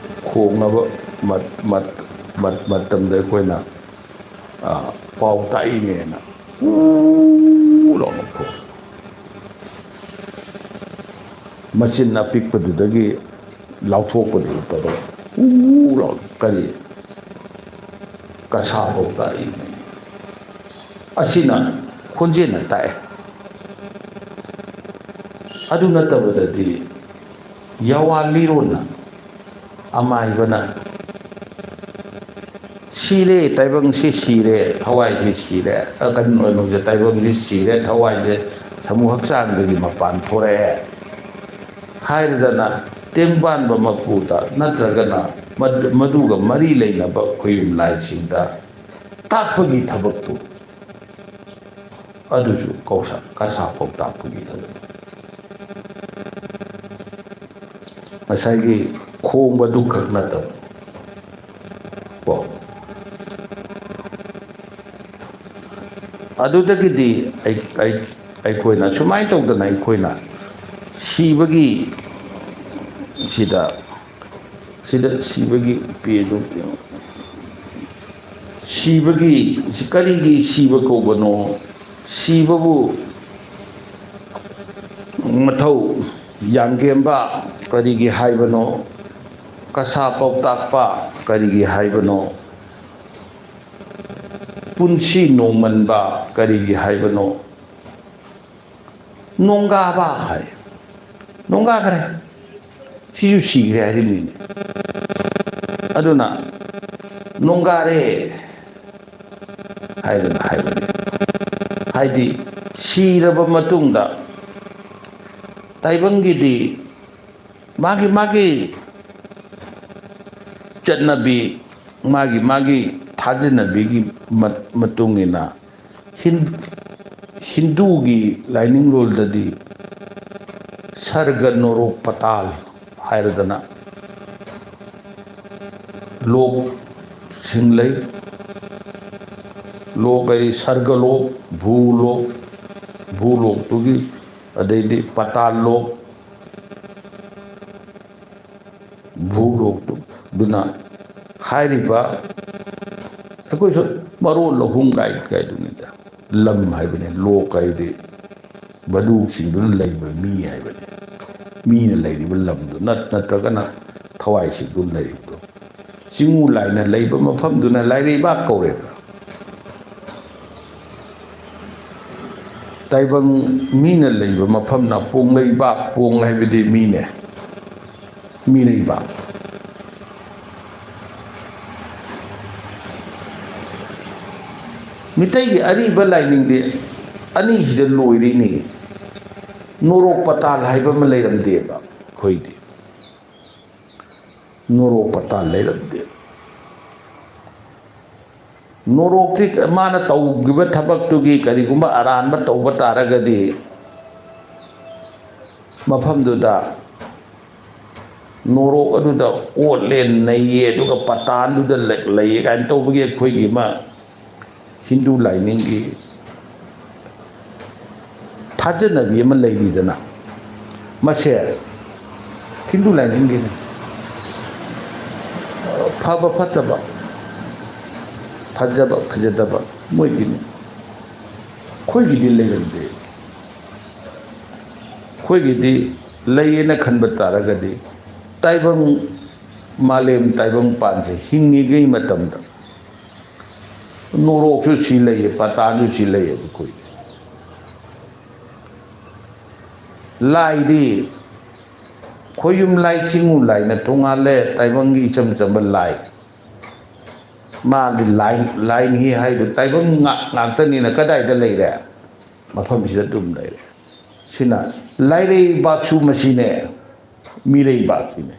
ꯈꯣꯡꯉꯕ ꯃꯠ-, ꯃꯠ-, ꯃꯠ-, ꯃꯇꯝꯗ ꯑꯩꯈꯣꯏꯅ, ꯑ, ꯄꯥꯎ ꯇꯥꯛꯏꯅꯦꯅ ꯎ ꯂꯥꯎꯅ ꯈꯣꯡ-, ꯃꯆꯤꯟ ꯑꯄꯤꯛꯄꯗꯨꯗꯒꯤ ꯂꯥꯎꯊꯣꯛꯄꯗꯨ ꯇꯧꯔꯒ ꯎ ꯂꯥꯎ-, ꯀꯔꯤ ꯀꯁꯥ ꯐꯥꯎ ꯇꯥꯛꯏꯅꯦ꯫ ꯑꯁꯤꯅ ꯈꯣꯟꯖꯦꯜꯅ ꯇꯥꯛꯑꯦ꯫ ꯑꯗꯨ ꯅꯠꯇꯕꯗꯗꯤ ꯌꯥꯋꯥ ꯂꯤꯔꯣꯟꯅ, ꯑꯃꯥꯏꯕꯅ "ꯁꯤꯔꯦ, ꯇꯥꯏꯕꯪꯁꯤ ꯁꯤꯔꯦ, ꯊꯋꯥꯏꯁꯤ ꯁꯤꯔꯦ", ꯑ, ꯀꯩꯅꯣ, ꯀꯩꯅꯣꯁꯦ, "ꯇꯥꯏꯕꯪꯁꯤ ꯁꯤꯔꯦ, ꯊꯋꯥꯏꯁꯦ ꯁꯃꯨ ꯍꯛꯆꯥꯡꯗꯒꯤ ꯃꯄꯥꯟ ꯊꯣꯔꯛꯑꯦ" ꯍꯥꯏꯔꯗꯅ, ꯇꯦꯡꯕꯥꯟꯕ ꯃꯄꯨꯗ ꯅꯠꯇ꯭ꯔꯒꯅ ꯃꯗ-, ꯃꯗꯨꯒ ꯃꯔꯤ ꯂꯩꯅꯕ ꯈꯨꯌꯨꯝ ꯂꯥꯏꯁꯤꯡꯗ ꯇꯥꯛꯄꯒꯤ ꯊꯕꯛꯇꯨ, ꯑꯗꯨꯁꯨ ꯀꯧꯁꯥ, ꯀꯁꯥ ꯄꯥꯎꯇꯥꯛꯄꯒꯤ ꯊꯕꯛ꯫ ꯉꯁꯥꯏꯒꯤ ꯈꯣꯡꯕꯗꯨ ꯈꯛ ꯅꯠꯇꯕ ꯀꯣ, ꯑꯗꯨꯗꯒꯤꯗꯤ ꯑꯩ, ꯑꯩ, ꯑꯩꯈꯣꯏꯅ ꯁꯨꯃꯥꯏꯅ ꯇꯧꯗꯅ ꯑꯩꯈꯣꯏꯅ ꯁꯤꯕꯒꯤ ꯁꯤꯗ, ꯁꯤꯗ ꯁꯤꯕꯒꯤ ꯄꯦꯗꯨ ꯌꯦꯡꯉꯨ꯫ ꯁꯤꯕꯒꯤ, ꯀꯔꯤꯒꯤ ꯁꯤꯕ ꯀꯧꯕꯅꯣ? ꯁꯤꯕꯕꯨ ꯃꯊꯧ ꯌꯥꯡꯒꯦꯝꯕ ꯀꯔꯤꯒꯤ ꯍꯥꯏꯕꯅꯣ? ꯀꯁꯥ ꯄꯥꯎꯇꯥꯛꯄ ꯀꯔꯤꯒꯤ ꯍꯥꯏꯕꯅꯣ? ꯄꯨꯟꯁꯤ ꯅꯣꯡꯃꯟꯕ ꯀꯔꯤꯒꯤ ꯍꯥꯏꯕꯅꯣ? ꯅꯣꯡꯒꯥꯕ ꯍꯥꯏ꯫ ꯅꯣꯡꯒꯥꯈ꯭ꯔꯦ꯫ ꯁꯤꯁꯨ ꯁꯤꯈ꯭ꯔꯦ ꯍꯥꯏꯔꯤꯕꯅꯤꯅꯦ꯫ ꯑꯗꯨꯅ ꯅꯣꯡꯒꯥꯔꯦ ꯍꯥꯏꯗꯅ ꯍꯥꯏꯕꯅꯤ꯫ ꯍꯥꯏꯗꯤ ꯁꯤꯔꯕ ꯃꯇꯨꯡꯗ ꯇꯥꯏꯕꯪꯒꯤꯗꯤ ꯃꯥꯒꯤ ꯃꯥꯒꯤ ꯆꯠꯅꯕꯤ, ꯃꯥꯒꯤ ꯃꯥꯒꯤ ꯊꯥꯖꯅꯕꯤꯒꯤ ꯃ-, ꯃꯇꯨꯡ ꯏꯟꯅ ꯍꯤꯟ-, ꯍꯤꯟꯗꯨꯒꯤ ꯂꯥꯏꯅꯤꯡꯂꯣꯜꯗꯗꯤ ꯁꯔꯒ ꯅꯣꯔꯣꯛ ꯄꯇꯥꯜ ꯍꯥꯏꯔꯗꯅ ꯂꯣꯛꯁꯤꯡ ꯂꯩ꯫ ꯂꯣꯛ ꯍꯥꯏꯗꯤ ꯁꯔꯒ ꯂꯣꯛ, ꯚꯨ ꯂꯣꯛ, ꯚꯨ ꯂꯣꯛꯇꯨꯒꯤ, ꯑꯗꯩꯗꯤ ꯄꯇꯥꯜ ꯂꯣꯛ, ꯚꯨ ꯂꯣꯛꯇꯨ꯫ ꯑꯗꯨꯅ ꯍꯥꯏꯔꯤꯕ ꯑꯩꯈꯣꯏꯁꯨ ꯃꯔꯣꯜ ꯑꯍꯨꯝ ꯀꯥꯏ ꯀꯥꯏꯗꯨꯅꯤꯗ꯫ ꯂꯝ ꯍꯥꯏꯕꯅꯤ, ꯂꯣꯛ ꯍꯥꯏꯗꯤ ꯃꯗꯨꯁꯤꯡꯗꯨꯅ ꯂꯩꯕ ꯃꯤ ꯍꯥꯏꯕꯅꯤ꯫ ꯃꯤꯅ ꯂꯩꯔꯤꯕ ꯂꯝꯗꯨ ꯅꯠ-, ꯅꯠꯇ꯭ꯔꯒꯅ ꯊꯋꯥꯏꯁꯤꯡꯗꯨ ꯂꯩꯔꯤꯕꯗꯨ꯫ ꯆꯤꯡꯉꯨ ꯂꯥꯏꯅ ꯂꯩꯕ ꯃꯐꯝꯗꯨꯅ ꯂꯥꯏꯔꯩꯕꯥꯛ ꯀꯧꯔꯦꯕ꯫ ꯇꯥꯏꯕꯪ ꯃꯤꯅ ꯂꯩꯕ ꯃꯐꯝꯅ ꯄꯣꯡꯂꯩꯕꯥꯛ, ꯄꯣꯡ ꯍꯥꯏꯕꯗꯤ ꯃꯤꯅꯦ, ꯃꯤꯔꯩꯕꯥꯛ꯫ ꯃꯤꯇꯩꯒꯤ ꯑꯔꯤꯕ ꯂꯥꯏꯅꯤꯡꯗꯤ ꯑꯅꯤꯁꯤꯗ ꯂꯣꯏꯔꯤꯅꯤ꯫ ꯅꯣꯔꯣꯛ ꯄꯇꯥꯜ ꯍꯥꯏꯕ ꯑꯃ ꯂꯩꯔꯝꯗꯦꯕ ꯑꯩꯈꯣꯏꯗꯤ꯫ ꯅꯣꯔꯣꯛ ꯄꯇꯥꯜ ꯂꯩꯔꯝꯗꯦ꯫ ꯅꯣꯔꯣꯛꯇꯤ ꯃꯥꯅ ꯇꯧꯈꯤꯕ ꯊꯕꯛꯇꯨꯒꯤ ꯀꯔꯤꯒꯨꯝꯕ ꯑꯔꯥꯟꯕ ꯇꯧꯕ ꯇꯥꯔꯒꯗꯤ, ꯃꯐꯝꯗꯨꯗ ꯅꯣꯔꯣꯛ ꯑꯗꯨꯗ ꯑꯣꯠꯂꯦ, ꯅꯩꯌꯦ, ꯑꯗꯨꯒ ꯄꯇꯥꯟꯗꯨꯗ ꯂꯩ-, ꯂꯩꯌꯦ ꯀꯥꯏꯅ ꯇꯧꯕꯒꯤ ꯑꯩꯈꯣꯏꯒꯤ ꯑꯃ ꯍꯤꯟꯗꯨ ꯂꯥꯏꯅꯤꯡꯒꯤ ꯊꯥꯖꯅꯕꯤ ꯑꯃ ꯂꯩꯔꯤꯗꯅ, ꯃꯁꯦ ꯍꯤꯟꯗꯨ ꯂꯥꯏꯅꯤꯡꯒꯤꯅꯤ꯫ ꯐꯕ ꯐꯠꯇꯕ, ꯐꯖꯕ ꯐꯖꯗꯕ ꯃꯣꯏꯒꯤꯅꯤ꯫ ꯑꯩꯈꯣꯏꯒꯤꯗꯤ ꯂꯩꯔꯝꯗꯦ꯫ ꯑꯩꯈꯣꯏꯒꯤꯗꯤ ꯂꯩꯌꯦꯅ ꯈꯟꯕ ꯇꯥꯔꯒꯗꯤ, ꯇꯥꯏꯕꯪ, ꯃꯥꯂꯦꯝ ꯇꯥꯏꯕꯪ ꯄꯥꯟꯁꯦ ꯍꯤꯡꯉꯤꯉꯩ ꯃꯇꯝꯗ ꯅꯣꯔꯣꯛꯁꯨ ꯁꯤ ꯂꯩꯌꯦ, ꯄꯇꯥꯟꯁꯨ ꯁꯤ ꯂꯩꯌꯦ ꯑꯩꯈꯣꯏ꯫ ꯂꯥꯏꯗꯤ ꯈꯣꯌꯨꯝ ꯂꯥꯏ, ꯆꯤꯡꯉꯨ ꯂꯥꯏꯅ ꯇꯣꯉꯥꯜꯂꯦ, ꯇꯥꯏꯕꯪꯒꯤ ꯏꯆꯝ ꯆꯝꯕ ꯂꯥꯏ꯫ ꯃꯥꯗꯤ ꯂꯥꯏ, ꯂꯥꯏꯅꯤ ꯍꯥꯏꯗꯣ ꯇꯥꯏꯕꯪ ꯉꯥꯛ-, ꯉꯥꯛꯇꯅꯤꯅ ꯀꯗꯥꯏꯗ ꯂꯩꯔꯦ? ꯃꯐꯝꯁꯤꯗ ꯑꯗꯨꯝ ꯂꯩꯔꯦ꯫ ꯁꯤꯅ ꯂꯥꯏꯔꯩꯕꯥꯛꯁꯨ ꯃꯁꯤꯅꯦ, ꯃꯤꯔꯩꯕꯥꯛꯁꯤꯅꯦ꯫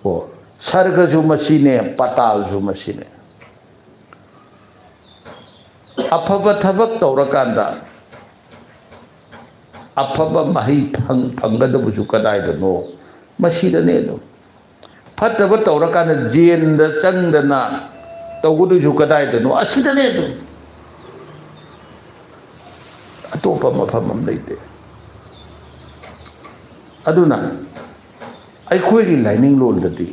ꯑꯣ, ꯁꯔꯒꯁꯨ ꯃꯁꯤꯅꯦ, ꯄꯇꯥꯜꯁꯨ ꯃꯁꯤꯅꯦ꯫ ꯑꯐꯕ ꯊꯕꯛ ꯇꯧꯔꯀꯥꯟꯗ ꯑꯐꯕ ꯃꯍꯩ ꯐꯪ-, ꯐꯪꯒꯗꯕꯁꯨ ꯀꯗꯥꯏꯗꯅꯣ? ꯃꯁꯤꯗꯅꯦ ꯑꯗꯨꯝ꯫ ꯐꯠꯇꯕ ꯇꯧꯔꯀꯥꯟꯗ ꯖꯦꯟꯗ ꯆꯪꯗꯅ ꯇꯧꯒꯗꯣꯏꯁꯨ ꯀꯗꯥꯏꯗꯅꯣ? ꯑꯁꯤꯗꯅꯦ ꯑꯗꯨꯝ꯫ ꯑꯇꯣꯞꯄ ꯃꯐꯝ ꯑꯃ ꯂꯩꯇꯦ꯫ ꯑꯗꯨꯅ ꯑꯩꯈꯣꯏꯒꯤ ꯂꯥꯏꯅꯤꯡꯂꯣꯟꯗꯗꯤ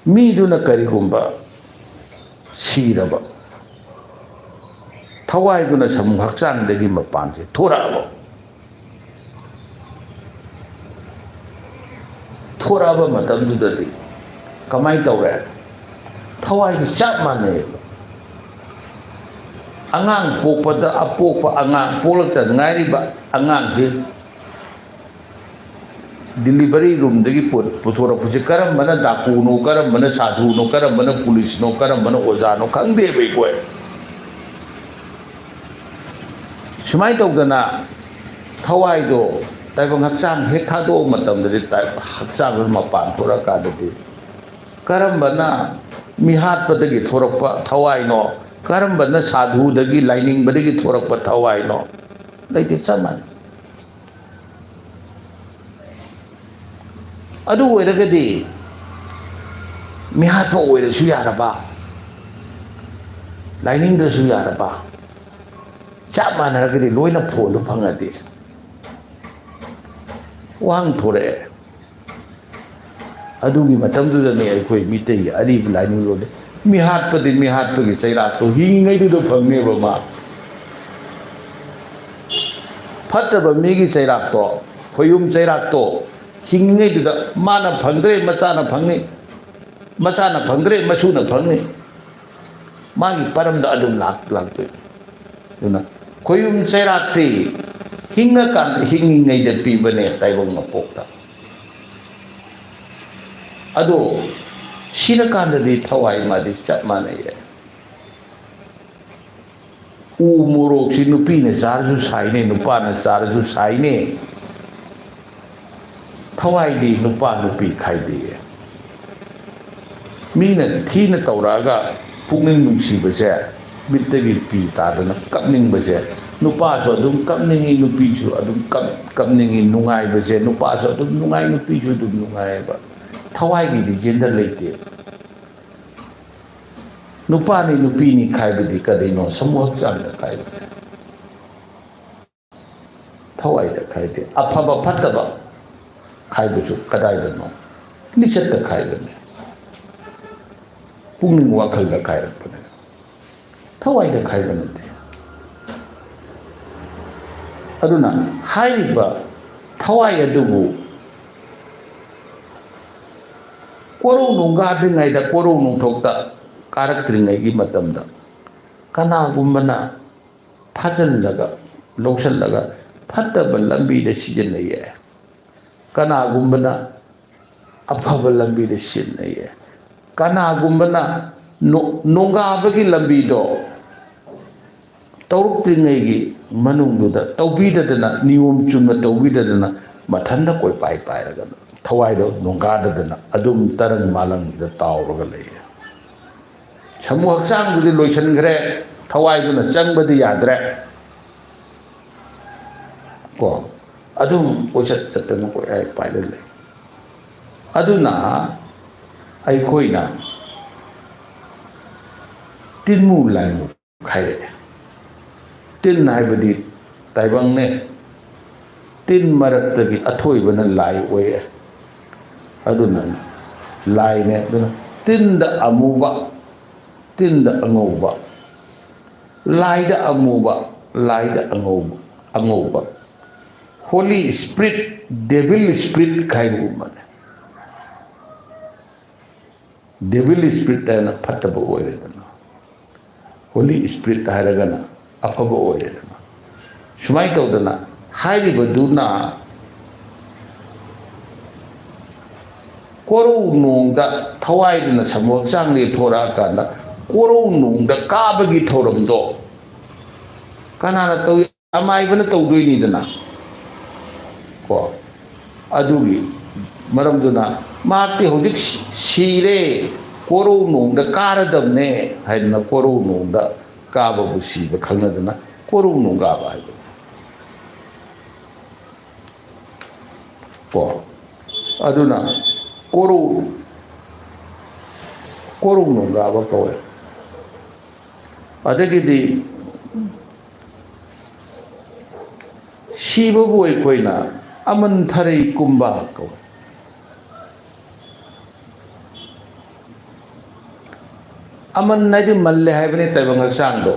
ꯃꯤꯗꯨꯅ ꯀꯔꯤꯒꯨꯝꯕ ꯁꯤꯔꯕ, ꯊꯋꯥꯏꯗꯨꯅ ꯁꯃꯨ ꯍꯛꯆꯥꯡꯗꯒꯤ ꯃꯄꯥꯟꯁꯦ ꯊꯣꯔꯛꯑꯕ, ꯊꯣꯔꯛꯑꯕ ꯃꯇꯝꯗꯨꯗꯗꯤ ꯀꯃꯥꯏꯅ ꯇꯧꯔꯦ? ꯊꯋꯥꯏꯗꯤ ꯆꯞ ꯃꯥꯟꯅꯩꯌꯦꯕ꯫ ꯑꯉꯥꯡ ꯄꯣꯛꯄꯗ, ꯑꯄꯣꯛꯄ ꯑꯉꯥꯡ, ꯄꯣꯛꯂꯛꯇ ꯉꯥꯏꯔꯤꯕ ꯑꯉꯥꯡꯁꯦ delivery roomꯗꯒꯤ ꯄꯨ-, ꯄꯨꯊꯣꯔꯛꯄꯁꯦ ꯀꯔꯝꯕꯅ ꯗꯥꯀꯨꯅꯣ, ꯀꯔꯝꯕꯅ ꯁꯥꯙꯨꯅꯣ, ꯀꯔꯝꯕꯅ ꯄꯨꯂꯤꯁꯅꯣ, ꯀꯔꯝꯕꯅ ꯑꯣꯖꯥꯅꯣ ꯈꯪꯗꯦꯕ ꯑꯩꯈꯣꯏ꯫ ꯁꯨꯃꯥꯏꯅ ꯇꯧꯗꯅ ꯊꯋꯥꯏꯗꯣ ꯇꯥꯏꯕꯪ ꯍꯛꯆꯥꯡ ꯍꯦꯛ ꯊꯥꯗꯣꯛꯑ ꯃꯇꯝꯗꯗꯤ ꯇꯥꯏ-, ꯍꯛꯆꯥꯡꯗꯨ ꯃꯄꯥꯟ ꯊꯣꯔꯛꯑꯀꯥꯟꯗꯗꯤ ꯀꯔꯝꯕꯅ ꯃꯤꯍꯥꯠꯄꯗꯒꯤ ꯊꯣꯔꯛꯄ ꯊꯋꯥꯏꯅꯣ? ꯀꯔꯝꯕꯅ ꯁꯥꯙꯨꯗꯒꯤ, ꯂꯥꯏꯅꯤꯡꯕꯗꯒꯤ ꯊꯣꯔꯛꯄ ꯊꯋꯥꯏꯅꯣ? ꯂꯩꯇꯦ, ꯆꯞ ꯃꯥꯟꯅꯩ꯫ ꯑꯗꯨ ꯑꯣꯏꯔꯒꯗꯤ ꯃꯤꯍꯥꯠꯄ ꯑꯣꯏꯔꯁꯨ ꯌꯥꯔꯕ, ꯂꯥꯏꯅꯤꯡꯗ꯭ꯔꯁꯨ ꯌꯥꯔꯕ, ꯆꯞ ꯃꯥꯟꯅꯔꯒꯗꯤ ꯂꯣꯏꯅ ꯐꯣꯟꯗꯣ ꯐꯪꯉꯗꯤ ꯋꯥꯍꯪ ꯊꯣꯔꯛꯑꯦ꯫ ꯑꯗꯨꯒꯤ ꯃꯇꯝꯗꯨꯗꯅꯦ ꯑꯩꯈꯣꯏ ꯃꯤꯇꯩꯒꯤ ꯑꯔꯤꯕ ꯂꯥꯏꯅꯤꯡ ꯂꯣꯟꯗ ꯃꯤꯍꯥꯠꯄꯗꯤ ꯃꯤꯍꯥꯠꯄꯒꯤ ꯆꯩꯔꯥꯛꯇꯣ ꯍꯤꯡꯉꯤꯉꯩꯗꯨꯗ ꯐꯪꯅꯦꯕ ꯃꯥ꯫ ꯐꯠꯇꯕ ꯃꯤꯒꯤ ꯆꯩꯔꯥꯛꯇꯣ, ꯈꯣꯌꯨꯝ ꯆꯩꯔꯥꯛꯇꯣ ꯍꯤꯡꯉꯤꯉꯩꯗꯨꯗ ꯃꯥꯅ ꯐꯪꯗ꯭ꯔꯦ, ꯃꯆꯥꯅ ꯐꯪꯅꯤ, ꯃꯆꯥꯅ ꯐꯪꯗ꯭ꯔꯦ, ꯃꯁꯨꯅ ꯐꯪꯅꯤ, ꯃꯥꯒꯤ ꯄꯔꯝꯗ ꯑꯗꯨꯝ ꯂꯥꯛ-, ꯂꯥꯛꯇꯣꯏꯅꯤ꯫ ꯑꯗꯨꯅ ꯈꯣꯌꯨꯝ ꯆꯩꯔꯥꯛꯇꯤ ꯍꯤꯡꯉꯀꯥꯟꯗ, ꯍꯤꯡꯉꯤꯉꯩꯗ ꯄꯤꯕꯅꯦ ꯇꯥꯏꯕꯪ ꯃꯄꯣꯛꯇ꯫ ꯑꯗꯣ ꯁꯤꯔꯀꯥꯟꯗꯗꯤ ꯊꯋꯥꯏ ꯃꯥꯗꯤ ꯆꯞ ꯃꯥꯟꯅꯩꯌꯦ꯫ ꯎ ꯃꯣꯔꯣꯛꯁꯤ ꯅꯨꯄꯤꯅ ꯆꯥꯔꯁꯨ ꯁꯥꯏꯅꯦ, ꯅꯨꯄꯥꯅ ꯆꯥꯔꯁꯨ ꯁꯥꯏꯅꯦ꯫ ꯊꯋꯥꯏꯗꯤ ꯅꯨꯄꯥ ꯅꯨꯄꯤ ꯈꯥꯏꯗꯦ꯫ ꯃꯤꯅ ꯊꯤꯅ ꯇꯧꯔꯛꯑꯒ ꯄꯨꯛꯅꯤꯡ ꯅꯨꯡꯁꯤꯕꯁꯦ, ꯃꯤꯠꯇꯒꯤ ꯄꯤ ꯇꯥꯗꯅ ꯀꯞꯅꯤꯡꯕꯁꯦ, ꯅꯨꯄꯥꯁꯨ ꯑꯗꯨꯝ ꯀꯞꯅꯤꯡꯉꯤ, ꯅꯨꯄꯤꯁꯨ ꯑꯗꯨꯝ ꯀꯞ-, ꯀꯞꯅꯤꯡꯉꯤ꯫ ꯅꯨꯡꯉꯥꯏꯕꯁꯦ, ꯅꯨꯄꯥꯁꯨ ꯑꯗꯨꯝ ꯅꯨꯡꯉꯥꯏ, ꯅꯨꯄꯤꯁꯨ ꯑꯗꯨꯝ ꯅꯨꯡꯉꯥꯏꯌꯦꯕ꯫ ꯊꯋꯥꯏꯒꯤꯗꯤ gender ꯂꯩꯇꯦ꯫ ꯅꯨꯄꯥꯅꯤ ꯅꯨꯄꯤꯅꯤ ꯈꯥꯏꯕꯗꯤ ꯀꯔꯤꯅꯣ? ꯁꯃꯨ ꯍꯛꯆꯥꯡꯗ ꯈꯥꯏꯕꯅꯦ꯫ ꯊꯋꯥꯏꯗ ꯈꯥꯏꯗꯦ꯫ ꯑꯐꯕ ꯐꯠꯇꯕ ꯈꯥꯏꯕꯁꯨ ꯀꯗꯥꯏꯗꯅꯣ? ꯂꯤꯆꯠꯇ ꯈꯥꯏꯕꯅꯦ꯫ ꯄꯨꯛꯅꯤꯡ ꯋꯥꯈꯜꯗ ꯈꯥꯏꯔꯛꯄꯅꯦ꯫ ꯊꯋꯥꯏꯗ ꯈꯥꯏꯕ ꯅꯠꯇꯦ꯫ ꯑꯗꯨꯅ ꯍꯥꯏꯔꯤꯕ ꯊꯋꯥꯏ ꯑꯗꯨꯕꯨ ꯀꯣꯔꯧ ꯅꯣꯡꯒꯥꯗ꯭ꯔꯤꯉꯩꯗ, ꯀꯣꯔꯧ ꯅꯣꯡꯊꯣꯛꯇ ꯀꯥꯔꯛꯇ꯭ꯔꯤꯉꯩꯒꯤ ꯃꯇꯝꯗ ꯀꯅꯥꯒꯨꯝꯕꯅ ꯐꯥꯖꯤꯜꯂꯒ, ꯂꯧꯁꯤꯜꯂꯒ ꯐꯠꯇꯕ ꯂꯝꯕꯤꯗ ꯁꯤꯖꯤꯟꯅꯩꯌꯦ꯫ ꯀꯅꯥꯒꯨꯝꯕꯅ ꯑꯐꯕ ꯂꯝꯕꯤꯗ ꯁꯤꯖꯤꯟꯅꯩꯌꯦ꯫ ꯀꯅꯥꯒꯨꯝꯕꯅ ꯅꯣ-, ꯅꯣꯡꯒꯥꯕꯒꯤ ꯂꯝꯕꯤꯗꯣ ꯇꯧꯔꯛꯇ꯭ꯔꯤꯉꯩꯒꯤ ꯃꯅꯨꯡꯗꯨꯗ ꯇꯧꯕꯤꯗꯗꯅ, ꯅꯤꯌꯣꯝ ꯆꯨꯝꯅ ꯇꯧꯕꯤꯗꯗꯅ, ꯃꯊꯟꯇ ꯀꯣꯏꯄꯥꯏ ꯄꯥꯏꯔꯒ ꯊꯋꯥꯏꯗꯣ ꯅꯣꯡꯒꯥꯗꯗꯅ ꯑꯗꯨꯝ ꯇꯔꯪ ꯃꯥꯂꯪꯁꯤꯗ ꯇꯥꯎꯔꯒ ꯂꯩꯌꯦ꯫ ꯁꯥꯃꯨ ꯍꯛꯆꯥꯡꯗꯨꯗꯤ ꯂꯣꯏꯁꯤꯟꯈ꯭ꯔꯦ, ꯊꯋꯥꯏꯗꯨꯅ ꯆꯪꯕꯗꯤ ꯌꯥꯗ꯭ꯔꯦ꯫ ꯀꯣ, ꯑꯗꯨꯝ ꯀꯣꯏꯆꯠ ꯆꯠꯇꯅ ꯀꯣꯏꯄꯥꯏ ꯄꯥꯏꯗꯅ ꯂꯩ꯫ ꯑꯗꯨꯅ ꯑꯩꯈꯣꯏꯅ ꯇꯤꯟꯃꯨ ꯂꯥꯏꯃꯨ ꯈꯥꯏꯔꯛꯑꯦ꯫ ꯇꯤꯟ ꯍꯥꯏꯕꯗꯤ ꯇꯥꯏꯕꯪꯅꯦ꯫ ꯇꯤꯟ ꯃꯔꯛꯇꯒꯤ ꯑꯊꯣꯏꯕꯅ ꯂꯥꯏ ꯑꯣꯏꯔꯦ꯫ ꯑꯗꯨꯅ ꯂꯥꯏꯅꯦ꯫ ꯑꯗꯨꯅ ꯇꯤꯟꯗ ꯑꯃꯨꯕ, ꯇꯤꯟꯗ ꯑꯉꯧꯕ, ꯂꯥꯏꯗ ꯑꯃꯨꯕ, ꯂꯥꯏꯗ ꯑꯉꯧꯕ, ꯑꯉꯧꯕ꯫ Holy Spirit, Devil Spirit ꯍꯥꯏꯕꯒꯨꯝꯕꯅꯦ꯫ Devil Spirit ꯍꯥꯏꯅ ꯐꯠꯇꯕ ꯑꯣꯏꯔꯦꯗꯅ, Holy Spirit ꯍꯥꯏꯔꯒꯅ ꯑꯐꯕ ꯑꯣꯏꯔꯦꯗꯅ꯫ ꯁꯨꯃꯥꯏꯅ ꯇꯧꯗꯅ ꯍꯥꯏꯔꯤꯕꯗꯨꯅ ꯀꯣꯔꯧ ꯅꯣꯡꯗ ꯊꯋꯥꯏꯗꯨꯅ ꯁꯥꯃꯨ ꯍꯛꯆꯥꯡꯗꯒꯤ ꯊꯣꯔꯛꯑꯀꯥꯟꯗ ꯀꯣꯔꯧ ꯅꯣꯡꯗ ꯀꯥꯕꯒꯤ ꯊꯧꯔꯝꯗꯣ ꯀꯅꯥꯅ ꯇꯧꯏ? ꯑꯃꯥꯏꯕꯅ ꯇꯧꯗꯣꯏꯅꯤꯗꯅ꯫ ꯀꯣ, ꯑꯗꯨꯒꯤ ꯃꯔꯝꯗꯨꯅ ꯃꯍꯥꯛꯇꯤ ꯍꯧꯖꯤꯛ ꯁꯤ-, ꯁꯤꯔꯦ, ꯀꯣꯔꯧ ꯅꯣꯡꯗ ꯀꯥꯔꯗꯕꯅꯦ ꯍꯥꯏꯗꯅ ꯀꯣꯔꯧ ꯅꯣꯡꯗ ꯀꯥꯕꯕꯨ ꯁꯤꯕ ꯈꯪꯅꯗꯅ ꯀꯣꯔꯧ ꯅꯣꯡ ꯀꯥꯕ ꯍꯥꯏꯕꯅꯤ꯫ ꯀꯣ, ꯑꯗꯨꯅ ꯀꯣꯔꯧ, ꯀꯣꯔꯧ ꯅꯣꯡ ꯀꯥꯕ ꯀꯧꯋꯦ꯫ ꯑꯗꯒꯤꯗꯤ ꯁꯤꯕꯕꯨ ꯑꯩꯈꯣꯏꯅ ꯑꯃꯟ ꯊꯔꯩ ꯀꯨꯝꯕ ꯀꯧꯋꯦ꯫ ꯑꯃꯟ ꯍꯥꯏꯗꯤ ꯃꯜꯂꯦ ꯍꯥꯏꯕꯅꯤ ꯇꯥꯏꯕꯪ ꯍꯛꯆꯥꯡꯗꯣ꯫